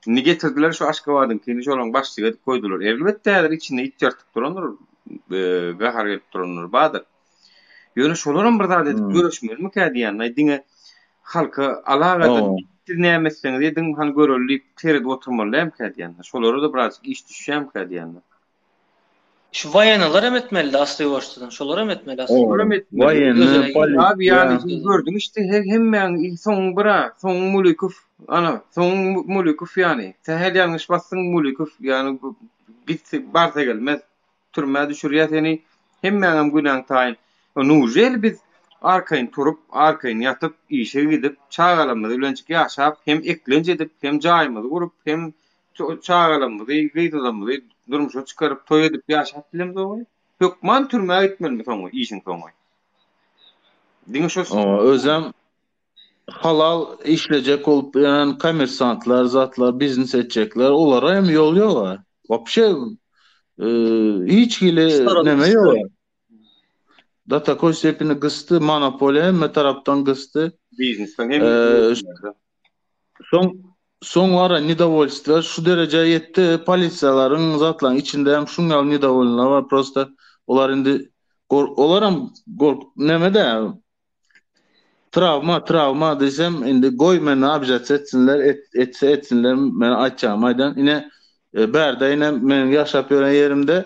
Indi getirdiler şu Aşgabadyňkyny şolaryň başlygy edip goýdular. Elbetde häzir içinde it ýyrtyp durandyr, gahar gelip duranlar bardyr. Ýöne şolaram bir zat edip göreşmelimikä diýýän. Diňe halka alagadan siz näme etseňiz ediň, hany göreli diýip seredip oturmaly dälmikä diýýän. Şolara-da birazjyk iş düşýärmikä diýýän. Şu waýenalar hem etmelidi asly ýuwaşjadan. Şolar hem etmeli asly. Olar hem etmeli. Waýenny, polisiýa. Abi ýaly sen gördüň işte her hemmäň soňuň bira, soňuň Mulikow, ana, soňuň Mulikow ýany. Sähel ýalňyş basdyň Mulikow ýany git barsa gelmez. Türmä düşürýär seni. Hemmäňem günäň taýyn. Nujeli biz arkaýyn turup, arkaýyn ýatyp, işe gidip, çagalarymyz bilenjik ýaşap, hem eklenç edip, hem jaýymyzy gurup, hem çagalarymyzy, gyzlarymyzy durmuşa çykaryp, toý edip ýaşap bilemzok. Hökman türmä gitmelimi soňy, işiň soňy? Diňe şo Oňa özem halal işlejek bolup ýören kommersantlar, zatlar, biznes etjekler, olara hem ýol ýok. Wapşe hiç hili neme ýok. Da takoý stepeni gysdy, monopoliýa hemme tarapdan gysdy. Biznesden hemme. Soň soň wara nedowolstwo şu derejä ýetdi, polisiýalaryň zatlaryň içinde hem şuň ýaly nedowolnylar bar, prosta olar indi olaram gorkup neme-de trawma trawma diýsem indi goý meni obžatsa etsinler etse etsinler men aýtjagymy aýdan ine bärde ine meniň ýaşap ýören ýerimde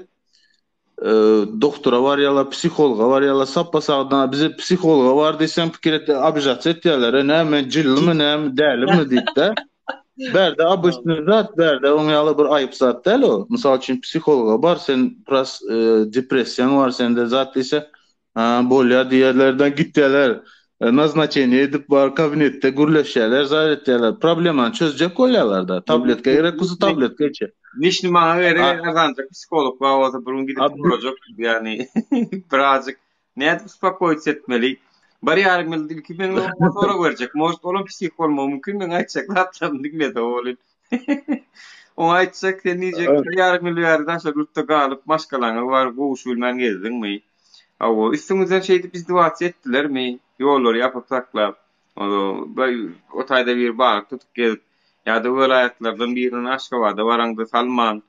Doktora barýarlar, psihologa barýarlar, sapba-sagdan bize psihologa bar diýseň pikir et, obžatsa etýärler, e näme men jillymy, näme dälimi diýip-de. Bärde obyçnyý zat, bärde oň ýaly bir aýyp zat däl o. Mysal üçin psihologa bar, sen biraz depressiýaň bar sende zat diýse, Ha, bolýar diýerlerden gitýärler. Naznaçeniýe edip bar kabinetde gürleşýärler, zat etýärler. Problemany çözjek bolýarlar-da. Tabletka gerek bolsa tabletka içer. Lişni maňa gerek arzanjak psiholog bar bolsa bir gün gidip sorajak ýagny birazjyk nädip uspokoýit etmeli. Bir ýarym ýyl ilki men oňa sorag berjek. Может olam psih bolmagy mümkin meň aýtjak zatlarymy diňlese welin. Oňa aýtjak sen diýjek bir ýarym ýyl bäri daşary ýurtda galyp maşgalaňa baryp gowuşybilmän gezdiňmi? Hawa, üstüňizden şeýdip izdiwatsa etdilermi? Ýollary ýapyp saklap, o taýda biri balyk tutup gezip, ýa-da welaýatlardan birini Aşgabada baraňda salman,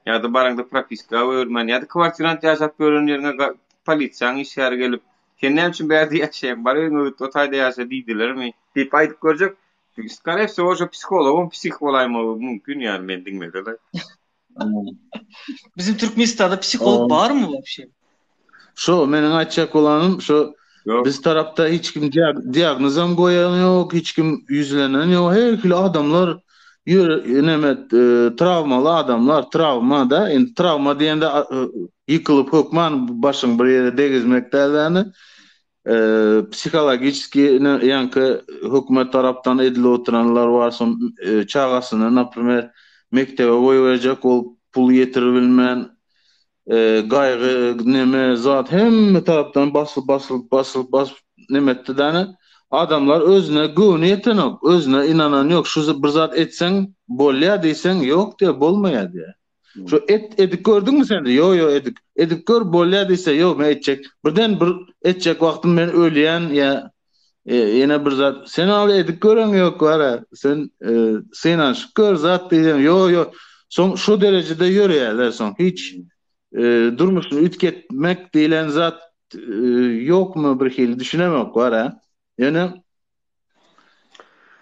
ýa-da baraňda propiska goýbermän, ýa-da kwartirant ýaşap ýören ýeriňe polisiýaň işgäri gelip, Sen näme üçin bärde ýaşaýaň, bar öýüňe git, o taýda ýaşa diýdilermi? Diýip aýdyp görjek. Skore wsego şo psihologam psih bolaýmagy mümkin ýaly men diňlese-de. Bizim Türkmenistanda psiholog barmy wapşe? Şo meniň aýtjak bolanym şo biz tarapda hiç kim diagnozam goýan ýok, hiç kim ýüzlenen ýok. Her hili adamlar ýör neme trawmaly adamlar, trawma da, indi trawma diýende e, Ýykylyp hökman başyň bir ýere degizmek däl-de, psihologiçeskiý ýaňky hökümet tarapdan edilip oturanlar bar, soň çagasyny, naprimer, mekdebe goýberjek bolup pul ýetirip bilmän, gaýgy neme zat hemme tarapdan basylyp basylyp basylyp basyp neme etdi däne adamlar özüne göwni ýetenok, özüne inanan ýok, şu bir zat etseň bolýa diýseň ýok diýýär, bolmaýar diýýär. Şu et edip gördüňmi sen? Ýo ýo edip. Edip gör bolýa diýse, ýo men etjek. Birden bir etjek wagtym men ölýän ýa e, ýene bir zat. Sen al edip göreň ýok bara. Sen e, synanyşyp gör zat diýseň, ýo ýo. Soň şu derejede ýöreýärler soň. Hiç e, durmuşyny üýtgetmek diýlen zat e, ýokmy bir hili düşünemok bara. Ýöne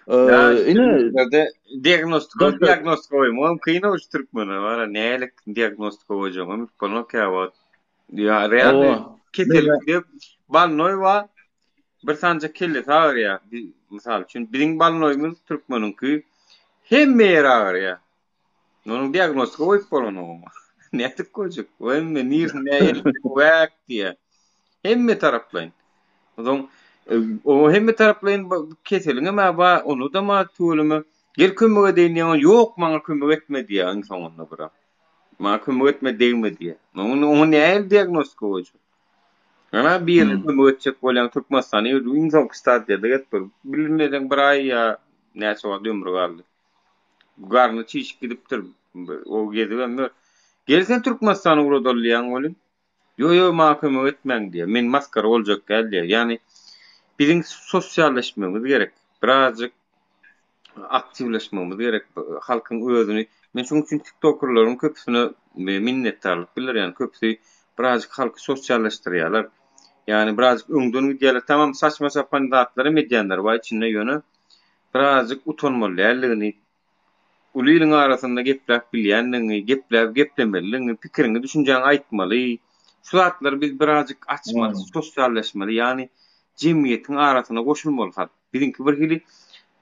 Ine diagnostika diagnostika goýmagam kyn o şu türkmene bara nälik diagnostika goýjagam bolmaz käwagt. Ýa real kesel diýip balnoý bar bir sanjak kellesi agyrýar. Mysal üçin biziň balnoýymyz türkmeniňki hemme ýeri agyrýar. Onuň diagnostika goýup bolanok oňa. Nädip goýjak? O hemme nirsi nähili wäk diýýär. Hemme taraplaýyn. Onsoň e, o hemme taraplaýyn keseliň hem bar, onu da ma tüweleme. Gel kömek edeýin diýen, ýok maňa kömek etme diýýär iň soňunda bir. Maňa kömek etme degme diýýär. Onuň oňa nähili diagnostika goýjak? Ana birine hmm. kömek etjek bolýan Türkmenistany iň soňky stadiýada gelip, bilmeseň bir aý ýa näçe wagt ömri galdy. Garny çişip gidipdir. O gezibem ýör. Gel sen Türkmenistana ugradaly diýýäň welin, ýo ýo maňa kömek etmäň diýýär. Men masgara boljak däl diýýär. Ýagny biziň sosialleşmegimiz gerek. Birazjyk aktiwleşmegimiz gerek. Halkyň özüni men şonuň üçin tiktokerleriň köpüsine minnetdarlyk bildirýän. Köpüsi birazjyk halky sosialleşdirýärler. Ýagny birazjyk öňden gidýärler. Tamam saçma-sapan zatlar hem edýänler bar içinde ýöne birazjyk utanmaly däldigini, uly iliň arasynda gepläp bilýändigiňi, gepläp geplemelidigiňi, pikiriňi, düşünjäňi aýtmaly. Şu zatlary biz birazjyk açmaly, sosialleşmeli, ýagny jemgyýetiň arasyna goşulmaly halk. Biziňki bir hili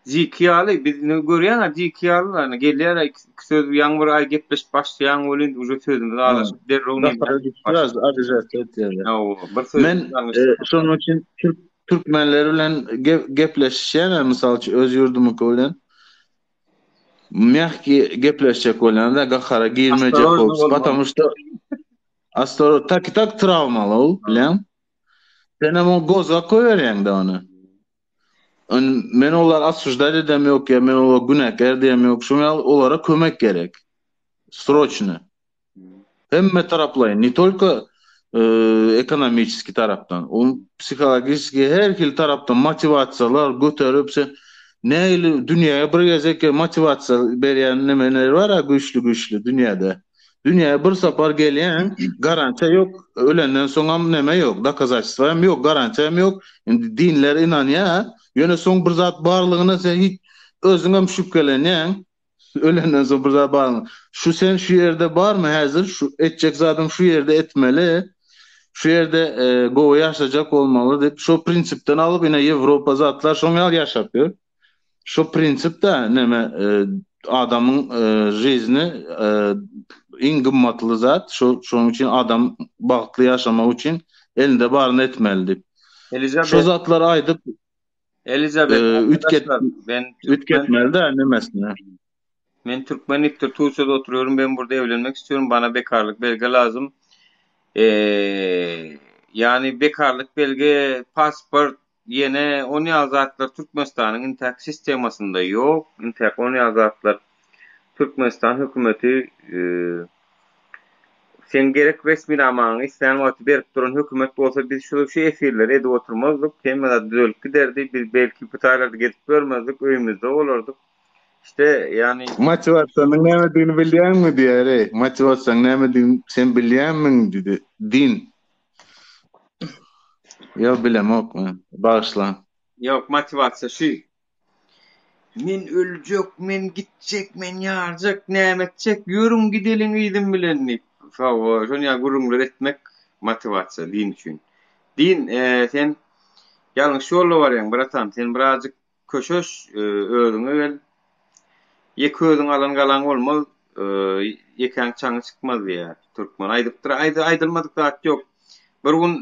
ziki ýaly, biz indi görýäň-ä ziki ýaly, ýagny gelýär iki söz ýaňy bir aý gepleşip başlaýaň welin uje sözümiz azaşyp derrew Biraz bir söz Men şonuň üçin türk Türkmenler bilen gepleşýän, mysal üçin öz ýurdumyňky bilen myahki gepleşjek bolýan da gahara girmejek bolup, потому что Astor tak tak travmaly ol, bilýän. Sen hem o gozgak goýberýäň de ony. Men olar osуждать edem ýok ýa men olar günäkär diýem ýok. Şoň ýaly olara kömek gerek. Sroçny. Hemme taraplaýyn, ne tolko ekonomiçeskiý tarapdan, ol psihologiçeskiý her hili tarapdan motiwasiýalar göterip sen nähili dünýäge bir gezek motiwasiýa berýän nemeler bar-a güýçli-güýçli dünýäde. Dünýäge bir sapar gelýäň, garantiýa ýok, ölenden soňam neme ýok, dokazatelstwo hem ýok, garantiýa hem ýok. Indi dinler ynanýar, ýöne soň bir zat barlygyna sen hiç özüňem şübhelenýäň. Ölenden soň bir zat barmy? Şu sen şu ýerde barmy häzir? Şu etjek zadyň şu ýerde etmeli. Şu ýerde e, gowy ýaşajak bolmaly diýip, şo prinsipden alyp ine Ýewropa zatlar şoň ýaly ýaşap ýör. Şo prinsip da neme e, adamyň e, žizni e, iň gymmatly zat. Şo şonuň üçin adam bagtly ýaşamak üçin elinde baryny etmeli diýip. Elizabeth Şo zatlary aýdyp Elizabeth Üýtget ben üýtgetmeli de nemesini. Men Türkmen ipdir Turkiýada oturuyorum ben burada evlenmek istiyorum bana bekarlyk belge lazym. Eee yani bekarlyk belge pasport ýene on ýaly zatlar Türkmenistanyň intäk sistemasynda ýok. Intäk on ýaly zatlar Türkmenistan hökümeti Seň gerek resminamaňy islän wagty berip duran hökümet bolsa biz şu şu efirleri edip oturmazdyk, hemme zat düzelip giderdi, biz belki bu taýlarda gezip ýörmezdik, öýümizde bolardyk. İşte ýagny. Motiwasiýanyň nämedigini bilýäňmi diýýär eý, motiwasiýanyň nämedigini sen bilýäňmiň diýdi, din. Ýok bilemok men, bagyşla. Ýok motiwasiýa şu. Men öljek, men gitjek, men ýarjak, näme etjek, ýörüň gideliň yzym bilen diýip, hawa, şon ýaly gürrüňler etmek motiwasiýa din üçin. Din, sen ýalňyş ýolda barýaň, bratan, sen birazjyk köşeş, özüňe gel. Ýeke özüň alan galaň bolmaz. Ýekäň çaňy çykmaz diýýär. Türkmen aýdypdyr. Aýdy aýdylmadyk zat ýok. Bir gün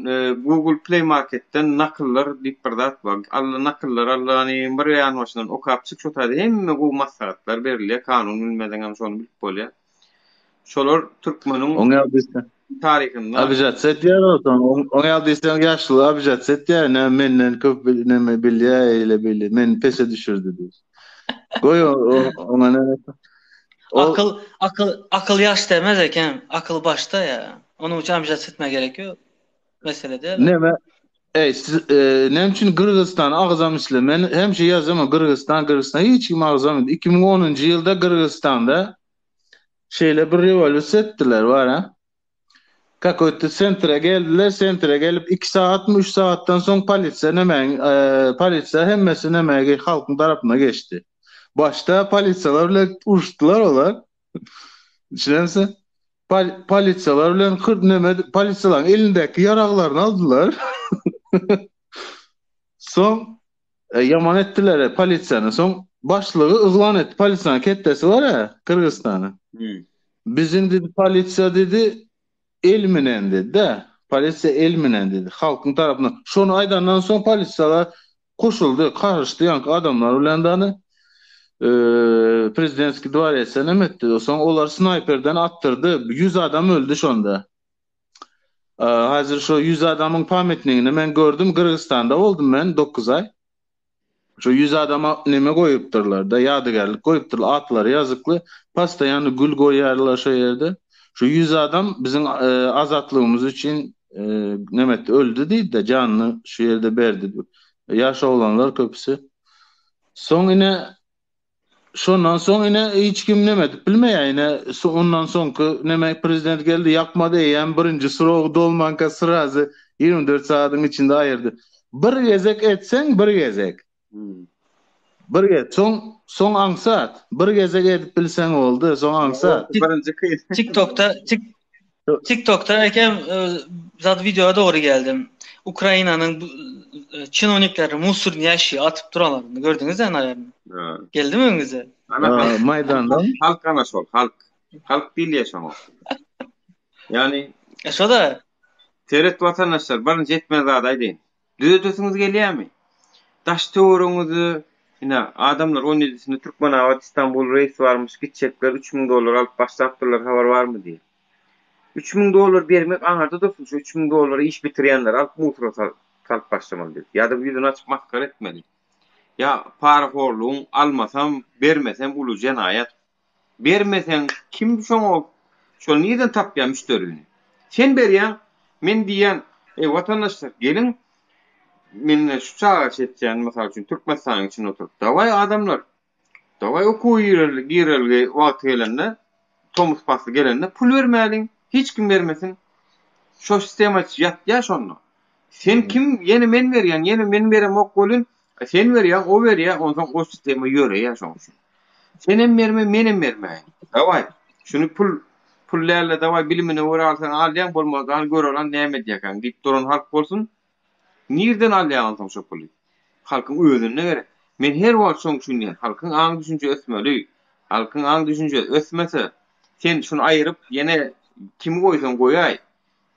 Google Play Marketden nakyllar diýip bir zat bar. Alla nakyllar Allanyň bir ýan başyndan okap çyk şo taýda hemme gowy maslahatlar berilýär. Kanun bilmeseňem şony bilip bolýar. Şolar türkmeniň Oňa diýseň taryhynda Obijatsa etýär olsaň, oňa diýseň ýaşuly obijatsa etýär, näme menden köp näme bilýär, eýle beýle, meni pese düşürdi diýip. Goý oňa näme. Akyl, akyl, akyl ýaş demez eken, akyl başda ýa. Onuň üçin obijatsa etmäge gerek ýok. Mesele däl. Näme? Eý, siz e, näme üçin Gyrgyzystan agzam isle? Men hemişe ýazam Gyrgyzystan, Gyrgyzystan hiç kim agzam. 2010-njy ýylda Gyrgyzystanda Şeýle bir rewolýusiýa etdiler bar-a. Kakoýto sentre geldiler, sentre gelip 2 sagatmy 3 sagatdan soň polisiýa nämäň, e, polisiýa hemmesi nämäge halkyň tarapyna geçdi. Başda polisiýalar bilen uruşdylar olar. Düşünense? Pol polisiýalar bilen 40 näme polisiýalaryň elindäki ýaraglaryny aldylar. Soň E, ýaman etdiler e, polisiýany. Soň başlygy yglan etdi. Polisiýanyň ketdesi bar ya, Gyrgyzystanyň. Hmm. Biziň dedi polisiýa dedi el minen dedi de. Polisiýa el minen dedi. Halkyň tarapyndan. Şony aýdandan soň polisiýalar goşuldy, garyşdy ýaňky adamlar bilen dany. E, prezidentski dworese näme etdi? Soň olar snaýperden atdyrdy. 100 adam öldi şonda. Häzir şo 100 adamyň pamytnigini men gördüm, Gyrgyzystanda boldum men 9 aý. Şo 100 adama neme goýupdyrlar da, ýadygärlik goýupdyrlar, atlary ýazykly, postoýanny gül goýýarlar şo ýerde. Şo 100 adam biziň azatlygymyz üçin neme etdi, öldi diýdi-de, janyny şu ýerde berdi. Ýaş oglanlar köpüsi. Soň ine Şondan soň ine hiç kim neme edip bilmeýär ine ondan soňky neme prezident geldi ýakmady eýýäm birinji srogy dolmanka srazy 24 sagadyň içinde aýyrdy. Bir gezek etseň bir gezek. Hmm. Bir gezek soň soň aňsat. Bir gezek edip bilseň boldy soň aňsat. Birinji kyn. TikTokda tik TikTokda eken e, zat videoya dogry geldim. Ukrainanyň e, çinownikleri musur ýaşy atyp duranlaryny gördüňiz än aýaryny. Geldi mi öňüňize? Ana Maýdanda. Halk ana şol, halk. Halk diýilýär şoňa. Ýani e, şo da Seret watandaşlar, birinji etmeli zady aýdaýyn. Düzedesiňiz gelýärmi? Daş töweregiňizde ine adamlar on ýedisinde Türkmenabat Istanbul reýs barmyş gitjekler 3000 dollar alyp başlapdyrlar habar barmy diýip. 3000 dollar bermek aňyrda dursun şu 3000 dollara iş bitirýänleri alyp musura salyp başlamaly diýip. Ýa-da ýüzüni açyp masgara etmeli. Ýa parahorlugyň almasam bermesem uly jenaýat. Bermeseň kim şoňa şol nirden tapýar müşderini? Sen berýäň, men diýýän, eý watandaşlar geliň men şu çaga çetýän mysal üçin Türkmenistanyň içinde oturyp dawaý adamlar dawaý okuwa gireli girelgi wagty gelende tomus pasly gelende pul bermäliň hiç kim bermesin şo sistema ýatýar şonda. Sen kim ýene men berýän ýene men beremok welin sen berýäň o berýär onsoň o sistema ýöreýär şoň üçin. Senem berme, menem bermäýin. Dawaý, şuny pul, pul däl-de, dawaý bilimine görä alsaň alýaň, bolmasa hany gör alan näme edýärkäň diýip duran halk bolsun. Nirden alýaň onsoň şo puly? Halkyň özünde gerek. Men her wagt şoň üçin diýýän, halkyň aň-düşünje ösmeli. Halkyň aň-düşünje ösmese, sen şuny aýyryp, ýene kimi goýsaň goýaý,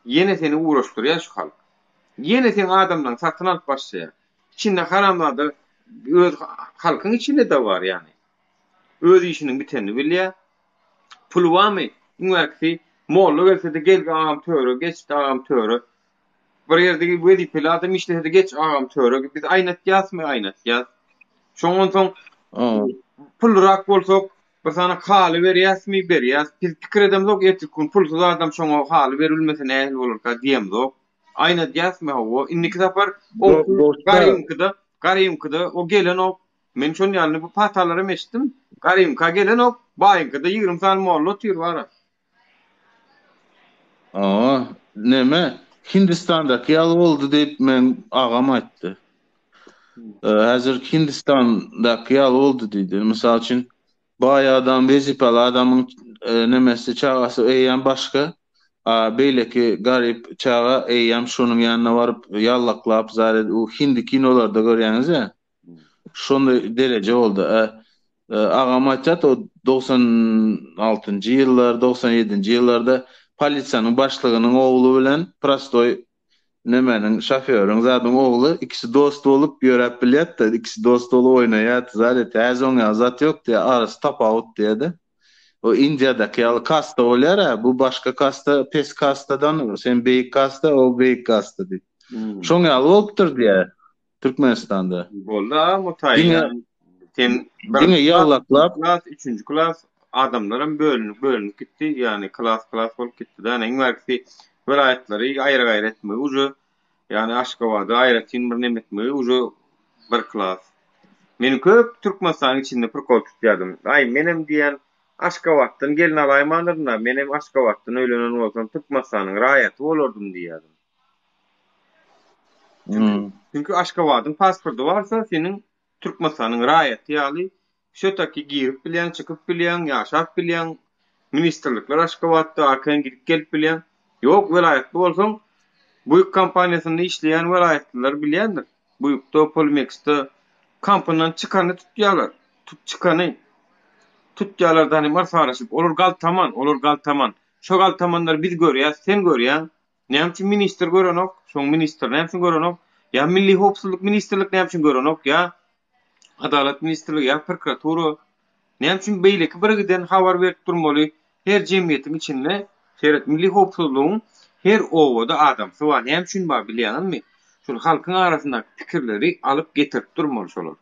ýene seni ugraşdyrýar şu halk. Ýene seň adamlaryňy satyn alyp başlaýar. Içinde haramzada öz halkyň içinde-de bar ýagny. Öz işiniň bitenini bilýär. Puly barmy? Iň bärkisi molla gelse-de gel agam töre, geç agam töre. Bir ýerde wezipeli adam işlese-de geç agam töre. Biz aýnatýasmy? Aýnatýas. Şoň onsoň pullurak bolsak bir sany haly berýäsmi? Berýäs. Biz pikir edemzok ertirki gün pulsuz adam şoňa haly berilmese nähili bolarka diýemzok. Aýnadýasmy hawa. Indiki sapar o Garymkyda, Garymkyda o gelenok. Men şon ýaly bu patalaram eşitdim. Garymka gelenok, baýyňkyda 20 sany molla otyr bara. Aa, neme Hindistandaky ýaly boldy diýip meň agam aýtdy. Häzir Hindistandaky ýaly boldy diýdi. Mysal üçin Baý adam, wezipeli adamyň nemesi, çagasy eýýäm başga, a beýleki garyp çaga eýýäm şonuň ýanyna baryp ýallaklap zar edip, u hindi kinolarda görýäňiz-ä, şonda dereje boldy. Agam aýtýardy o 96-njy ýyllar, 97-nji ýyllarda polisiýanyň başlygynyň ogly bilen prostoý nemäniň şofýoryň zadyň ogly ikisi dost bolup ýöräp bilýärdi-de, ikisi dost bolup oýnaýardy, zat etýär. Häzir oň ýaly zat ýok diýýär, arasy tapawut diýýär-de. O Indiýadaky ýaly kasta bolýar-a, bu başga kasta, pes kastadan, sen beýik kasta, o beýik kasta diýip. Şoň ýaly bolupdyr diýýär. Türkmenistanda. Boldy agam o taýy. Diňe sen diňe ýallaklap klas, üçünji klas adamlaram bölünip bölünip gitdi. Ýagny klas klas bolup gitdi da. Iň bärkisi welaýatlary aýry-gaýry etmegi uje ýagny Aşgabady aýratyn bir neme etmegi uje bir klas. Men köp Türkmenistanyň içinde prikol tutýardym. Aý menem diýýän Aşgabatdan gelin alaýmandyryn-da, menem Aşgabatdan öýlenen bolsam Türkmenistanyň raýaty bolardym diýýärdim. Çünki, hmm. çünki Aşgabadyň pasporty barsa, seniň Türkmenistanyň raýaty ýaly şötaki girip bilýäň, çykyp bilýäň, ýaşap bilýäň. Ministrlikler Aşgabatda arkaýyn gidip gelip bilýäň. Ýok, welaýatly bolsaň, Buýuk kompaniýasynda işleýän welaýatlylar bilýändir. Buýukda, Polimeksde kampyndan çykany tutýarlar. Tut çykany. Tutýarlar da hani yrsaraşyp. Olar galtaman, olar galtaman. Şo galtamanlary biz görýäs, sen görýäň. Näme üçin ministr görenok? Şoň ministr näme üçin görenok? Ýa Milli howpsuzlyk ministrlik näme üçin görenok? Ýa Adalat ministrligi ýa prokuratura näme üçin beýleki bir giden habar berip durmaly? Her jemgyýetiň içinde seret milli howpsuzlygyň her obada adamsy bar. Näme üçin bar bilýäňizmi? Şol halkyň arasyndaky pikirleri alyp getirip durmaly şolar.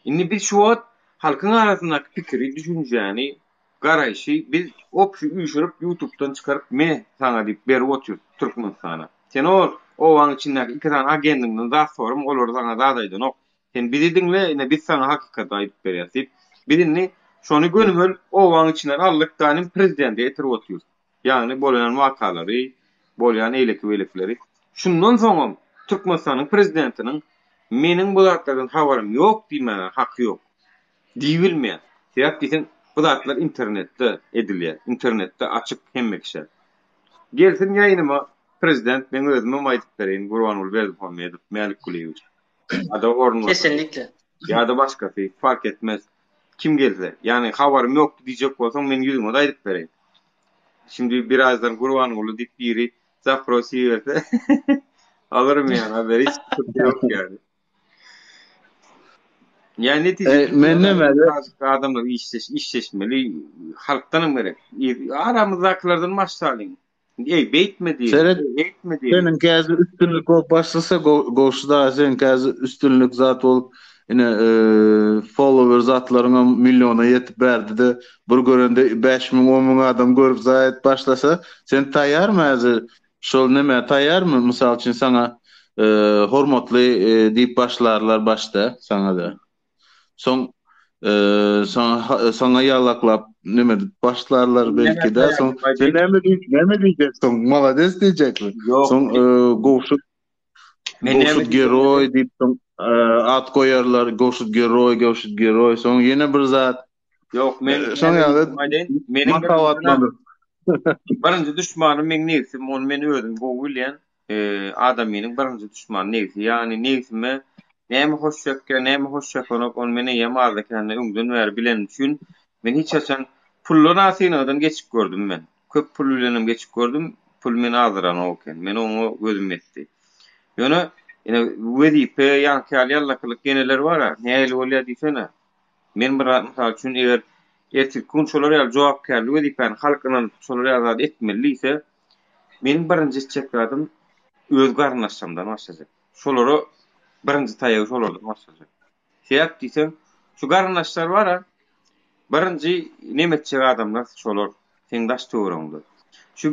Indi biz şu wagt halkyň arasyndaky pikiri, düşünjäni garaýşy biz opşy üýşürip ýutubdan çykaryp me saňa diýip berip otyr Türkmenistana. Sen ol obaň içindäki iki sany agendiňden zat sorama olar saňa zat aýdanok. Sen bizi diňle ine biz saňa hakykaty aýdyp berýäs diýip biz indi şony gönümel obaň içinden aldyk da indi prezidente getirip otyrys. Ýagny bolýan wakalary, bolýan eýleki beýlekileri. Şundan soňam Türkmenistanyň prezidentiniň meniň bu zatlardan habarym ýok diýmäge haky ýok. Diýibilmeýär. Sebäp diýseň, bu zatlar internetde edilýär. Internetde açyk hemme kişä. Gelsin ýaýynyma prezident, meň özümem aýdyp bereýin, Gurbanguly Berdimuhamedow, Mälik Kulyýewiç. Ýa-da orunbasary. Kesinlikle. Ýa-da başgasy, fark etmez. Kim gelse. Ýagny habarym ýokdy diýjek bolsaň, men ýüzüňe-de aýdyp bereýin. Şimdi birazdan Gurbanguly diýip biri zapros iberse, alyrym ýagny haberi hiç sıkıntı ýok ýagny. Ýa netije E, men näme adamlar işleş işleşmeli, halkdan hem gerek. Aramyzdakylardan başlalyň. Ey beýtme diýip, Seret, beýtme diýip. Seniň käzi üstünlik bolup başlasa Gowşut aga seniň käzi üstünlik zat bolup ine e, follower zatlaryň hem milliona ýetip bärdi-de bir görende 5000 10000 adam görüp zaýat başlasa sen taýýarmy häzir Şol nämä taýýarmy? Mysal üçin saňa hormatly diýip başlarlar başda saňa-da. Soň saňa saňa ýalaklap neme diýip başlarlar belki-de. Soň sen näme diýip, näme diýjek soň? Malades diýjekmi? Soň Gowşut Gowşut geroý diýip soň at goýarlar. Gowşut geroý, Gowşut geroý. Soň ýene bir zat. Ýok, men Şoň ýaly meniň birinji duşmanym meň nebsim, ony men özüm gowy bilýän. Adamynyň birinji duşmany nebsi. Ýagny nebsime näme hoş çekýär, näme hoş çekenok, ony men eýýäm azda-kände öňden bäri bilenim üçin men hiç haçan puldan az synagdan geçip gördüm men. Köp pul bilenem geçip gördüm, pul meni azdyranok eken. Men oňa gözüm ýetdi. Ýöne ine wezipe, ýaňky ýaly ýallakylyk ýeneler bar-a, nähili bolýar diýsene. Men bir zat mysal üçin eger ertirki gün şolar ýaly jogapkärli wezipäni halk ynanyp şolar ýaly zat etmeli diýse, meniň birinji etjek zadym öz garyndaşlarymdan başlajak. Şolara birinji taýagy şolardan başlajak. Sebäp diýseň, şu garyndaşlar bar-a, birinji neme etjek adamlar şolar, seň daş töweregiňde. Şu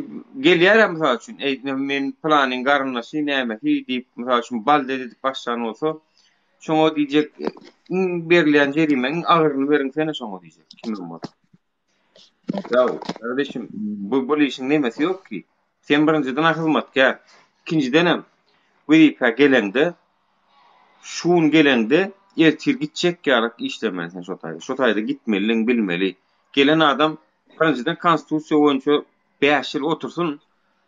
gelýär-ä mysal üçin, eý men pylanyň garyndaşy nämesi diýip, mysal üçin baldez edip başlan bolsa, Şoňa diýjek, iň berilýän jerime iň agyryny beriňsene şoňa diýjek, kimem bolsa. Ýa, kardeşim, bu bu işiň nemesi ýok ki. Sen birinjiden hyzmatkär, ikinjidenem wezipä geleňde, şu gün geleňde ertir gitjek ýalyk işlemeli sen şo taýda. Şo taýda gitmelidigiňi bilmeli. Gelen adam birinjiden konstitusiýa boýunça 5 ýyl otursyn,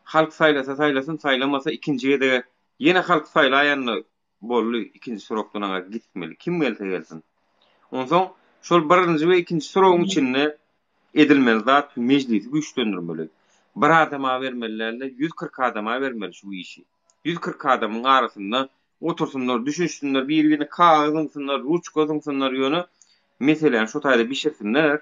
halk saýlasa saýlasyn, saýlamasa ikinji gezege ýene halk saýlaýanda Boldy ikinji srokdan aňa gitmeli kim gelse gelsin. Onsoň Şol birinji we ikinji srogyň içinde edilmeli zat mejlisi güýçlendirmeli. Bir adama bermeli däl-de, 140 adama bermeli şu işi. 140 adamyň arasynda otursynlar, düşünişsinler, bir-birine kagyz zyňsynlar, ruçka zyňsynlar, ýöne meseläni şo taýda bişirsinler.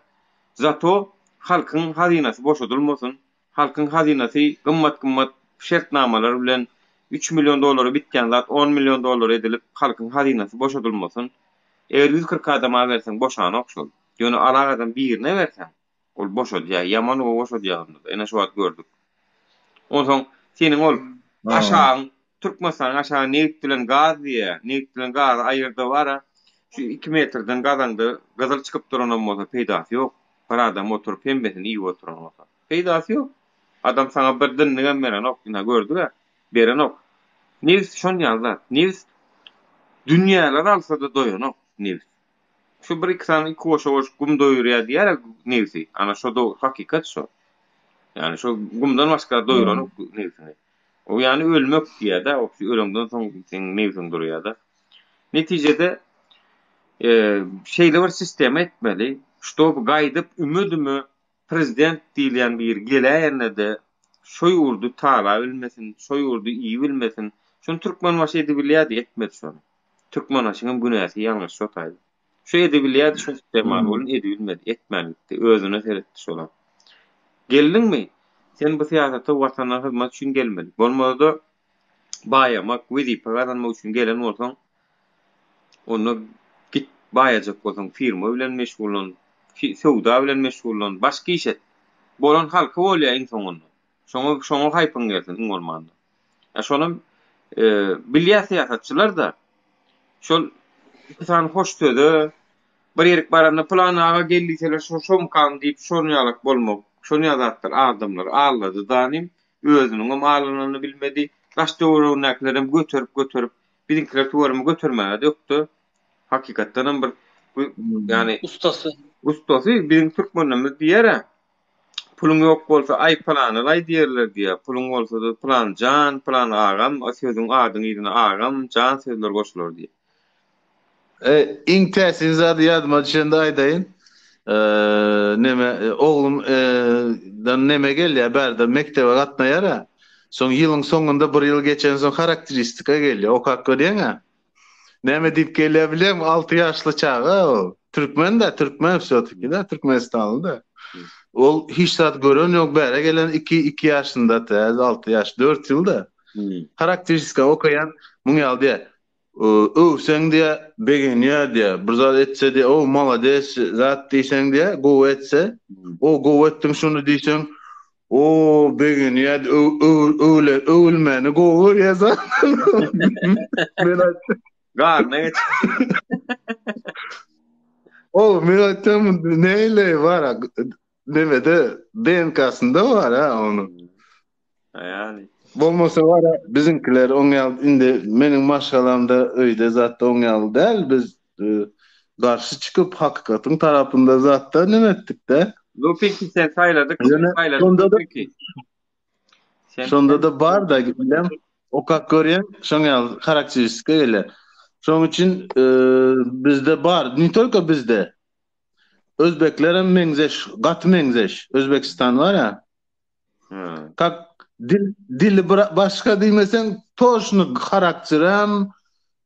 Zato halkyň hazynasy boşadylmasyn. Halkyň hazynasy gymmat-gymmat şertnamalar bilen üç million dollara bitýän zat on million dollar edilip, halkyň hazynasy boşadylmasyn. Eger 140 adama berseň boşanok şol. Ýöne alagadan birine berseň, ol boşadýar. Ýaman gowy boşadýar onda-da. Ine şu wagt gördük. Onsoň seniň ol aşagyň Türkmenistanyň aşagy nebit bilen gaz diýýär. Nebit bilen gazy aýyrda bara şu 2 metrden gazaňda gyzyl çykyp duranam bolsa peýdasy ýok. Bir adam oturyp hemmesini iýip oturan bolsa. Peýdasy ýok. Adam saňa bir dynnygam berenok. Ine gördüg-ä. Berenok. Nebis şon ýaly zat. Nebis dünýäler alsa-da doýanok nebis. Şu bir iki sany iki goşa goşup gum doýurýar diýýär-ä nebsi. Ana şo dogry hakykat şo. Ýani şo gumdan başga doýuranok nebsiňi. O ýani ölmek diýýär-dä, o öleňden soň seň nebsiň durýar-da. Netijede şeýle bir sistema etmeli, ştoby gaýdyp üme-düme prezident diýilýän biri geläýende-de şo ýurdy talabilmesin, şo ýurdy iýibilmesin. Şony Türkmenbaşy edibilýärdi, etmedi şony. Türkmenbaşyňam günäsi ýalňyş şo taýda. Şu edibilýärdi şo sistemany, ol edibilmedi, etmän gitdi, özüne seretdi şolam. Geldiňmi? Sen bu syýasata watana hyzmat üçin gelmeli. Bolmasa-da baýamak, wezipe gazanmak üçin gelen bolsaň, onda git baýajak bolsaň firma bilen meşgullan, söwda bilen meşgullan, başga iş et. Bolan halka bolýar iň soňunda. Şoňa şoňa haýpyň gelsin iň bolmanda. Ýa şonam e, bilýär syýasatçylar-da. Şol iki sany hoş söze bir ýerik baranda pylan aga gel diýseler şo şomkam diýip şon ýalak bolmak, şon ýaly zatlar adamlary aldady danym. Özüniňem alanyny bilmedi. Daş-töweregindäkilerem göterip-göterip, biziňkiler tüwerimi götermäge dökdi. Hakykatdanam bir bu ýani Ustasy. Ustasy biziň türkmenlerimiz diýer-ä. Puluň ýok bolsa aý pylany-laý diýerler diýýär. Puluň bolsa-da pylan jan, pylan agam, o sözüň adyň yzyna agam, jan sözleri goşular diýýär. E, iň täsin zady ýadyma düşende aýdaýyn. E, neme e, oglum e, dan neme gelýär bärde mekdebe gatnaýar-a. Soň ýylyň soňunda bir ýyl geçensoň harakteristika gelýär. Okap görýäň-ä. Näme diýip gelýär bilýäňmi? 6 ýaşly çaga ol. Türkmen-de, türkmen wsýo-taki-da, türkmenistanly-da. Ol hiç zat gören ýok, bäre gelen 2 2 ýaşynda, täze 6 ýaş, 4 ýylda. Harakteristika okaýan muň ýaly diýýär. Öwseň diýýär, begenýär diýýär. Bir zat etse diýýär, o malades zat diýseň diýýär, gowy etse, o gowy etdiň şuny diýseň, o begenýär, öwle öwülmäni gowy görýär zat. Men aýtdym. Garna geç. O men aýtdym, näle bar, nemede DNK-synda bar ha onuň. Ýani. Bolmasa bar biziňkiler oň ýaly indi meniň maşgalamda öýde zatda oň ýaly däl biz e, garşy çykyp hakykatyň tarapynda zatda neme etdik-de. Lupiki sen saýladyk, sen saýladyk şonda da, Sen şonda da bar da bilem okap görýän şoň ýaly harakteristika gelýär. Şoň üçin e, bizde bar, ne только bizde. Özbeklerem meňzeş, gaty meňzeş. Özbekistan bar ya. Kak dil dili başga diýmeseň toşny harakterem,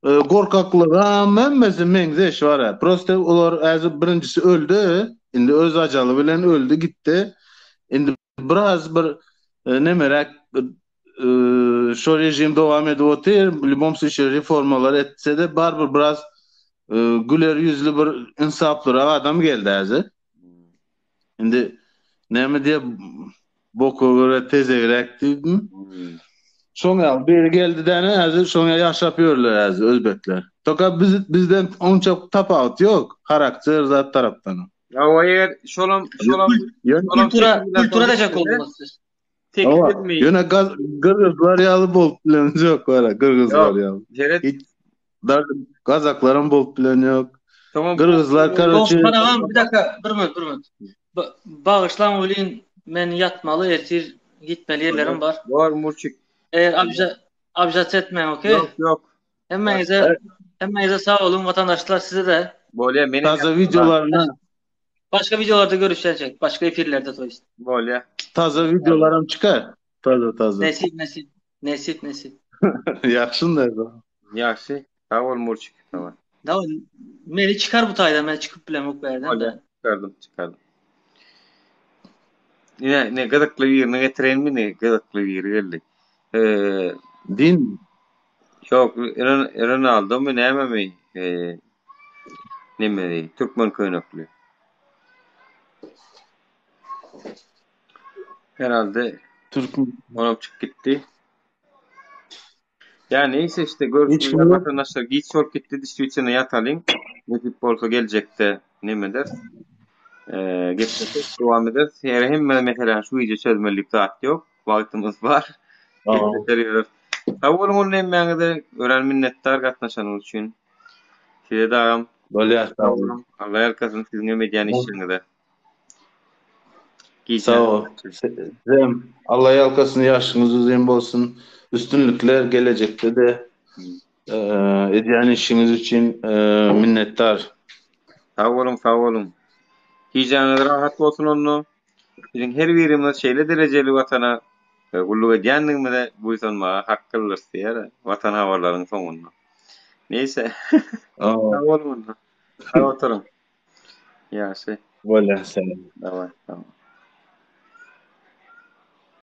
e, gorkaklygam hemmesi meňzeş bar ya. Prosta olar äzi birinjisi öldi, indi öz ajaly bilen öldi gitdi. Indi biraz bir e, nemeräk e, şo rejim dowam edip otyr. W lýubom sluçaýe reformalar etse-de barybir biraz güler ýüzli bir ynsaplyrak adam geldi häzir. Indi näme diýip boka görä tezegräk diýdim. Hmm. Şoň ýaly biri geldi däne häzir şoň ýaly ýaşap ýörler häzir özbekler. Toka biz bizden onça tapawut ýok harakter zat tarapdan. Hawa eger şolam şolam kultura kultura da jak olmaz. Tekizmi? Ýöne gaz gyrgyzlar ýaly bolup bilen ýok bara gyrgyzlar ýaly. Seret. Gazaklaram bolup bilen ýok. Tamam. Gyrgyzlar karoçe. Agam bir dakika bir minut bir minut. Bagyşlaň welin men ýatmaly ertir gitmeli ýerlerim bar. Bar murçik. Eger abja abjat etmäň okey? Ýok ýok. Hemmäňize hemmäňize sag boluň watandaşlar size-de. Bolýa, men Taze videolaryna Başga videolarda görüşýänçäk, başga efirlerde to ýest. Bolýa. Taze videolaram çykar. Taze taze. Nesip nesip. Nesip nesip. Ýagşy da. Ýagşy. Sag bol Murçik. Sag bol. Daway meni çykar bu taýdan men çykyp bilemok bu ýerden de. Çykardym, çykardym. Ine, ne gyzykly birini getireýinmi ne gyzykly biri geldi. Eee Din Ýok, Ronaldomy nämemi? Eee nemeli, türkmen köýnekli. Herhalde Türkmen onam çykyp gitdi. Ýa neýse işte görüşmek vatandaşlar giç bolup gitdi dişliçene ýatalyň. Nesip bolsa geljekde neme eder? Eee gepleşip dowam ederis. Her hemme meseläni şu gije çözmeli diýip zat ýok. Wagtymyz bar. Gepleşer ýöreris. Sag boluň onda hemmäňize örän minnetdar gatnaşanyňyz üçin. Size dagam. Bolýar sag boluň. Allah ýalkasyn siziň hem edýän işleriňize. Sag bol. Sizem Allah ýalkasyn ýaşyňyz uzyn bolsun. Üstünlikler gelejekde-de edýän işiňiz üçin minnetdar. Sag boluň, sag boluň. Gijäňiz rahat bolsun onda. Biziň her birimiz şeýle derejeli Watana gulluk edýändigimize buýsanmaga haklydyrys diýer Watan habarlaryň soňunda. Neýse. Sag boluň onda. Sag oturyň. Ýagşy. Bolýar, salam. Daway, tamam.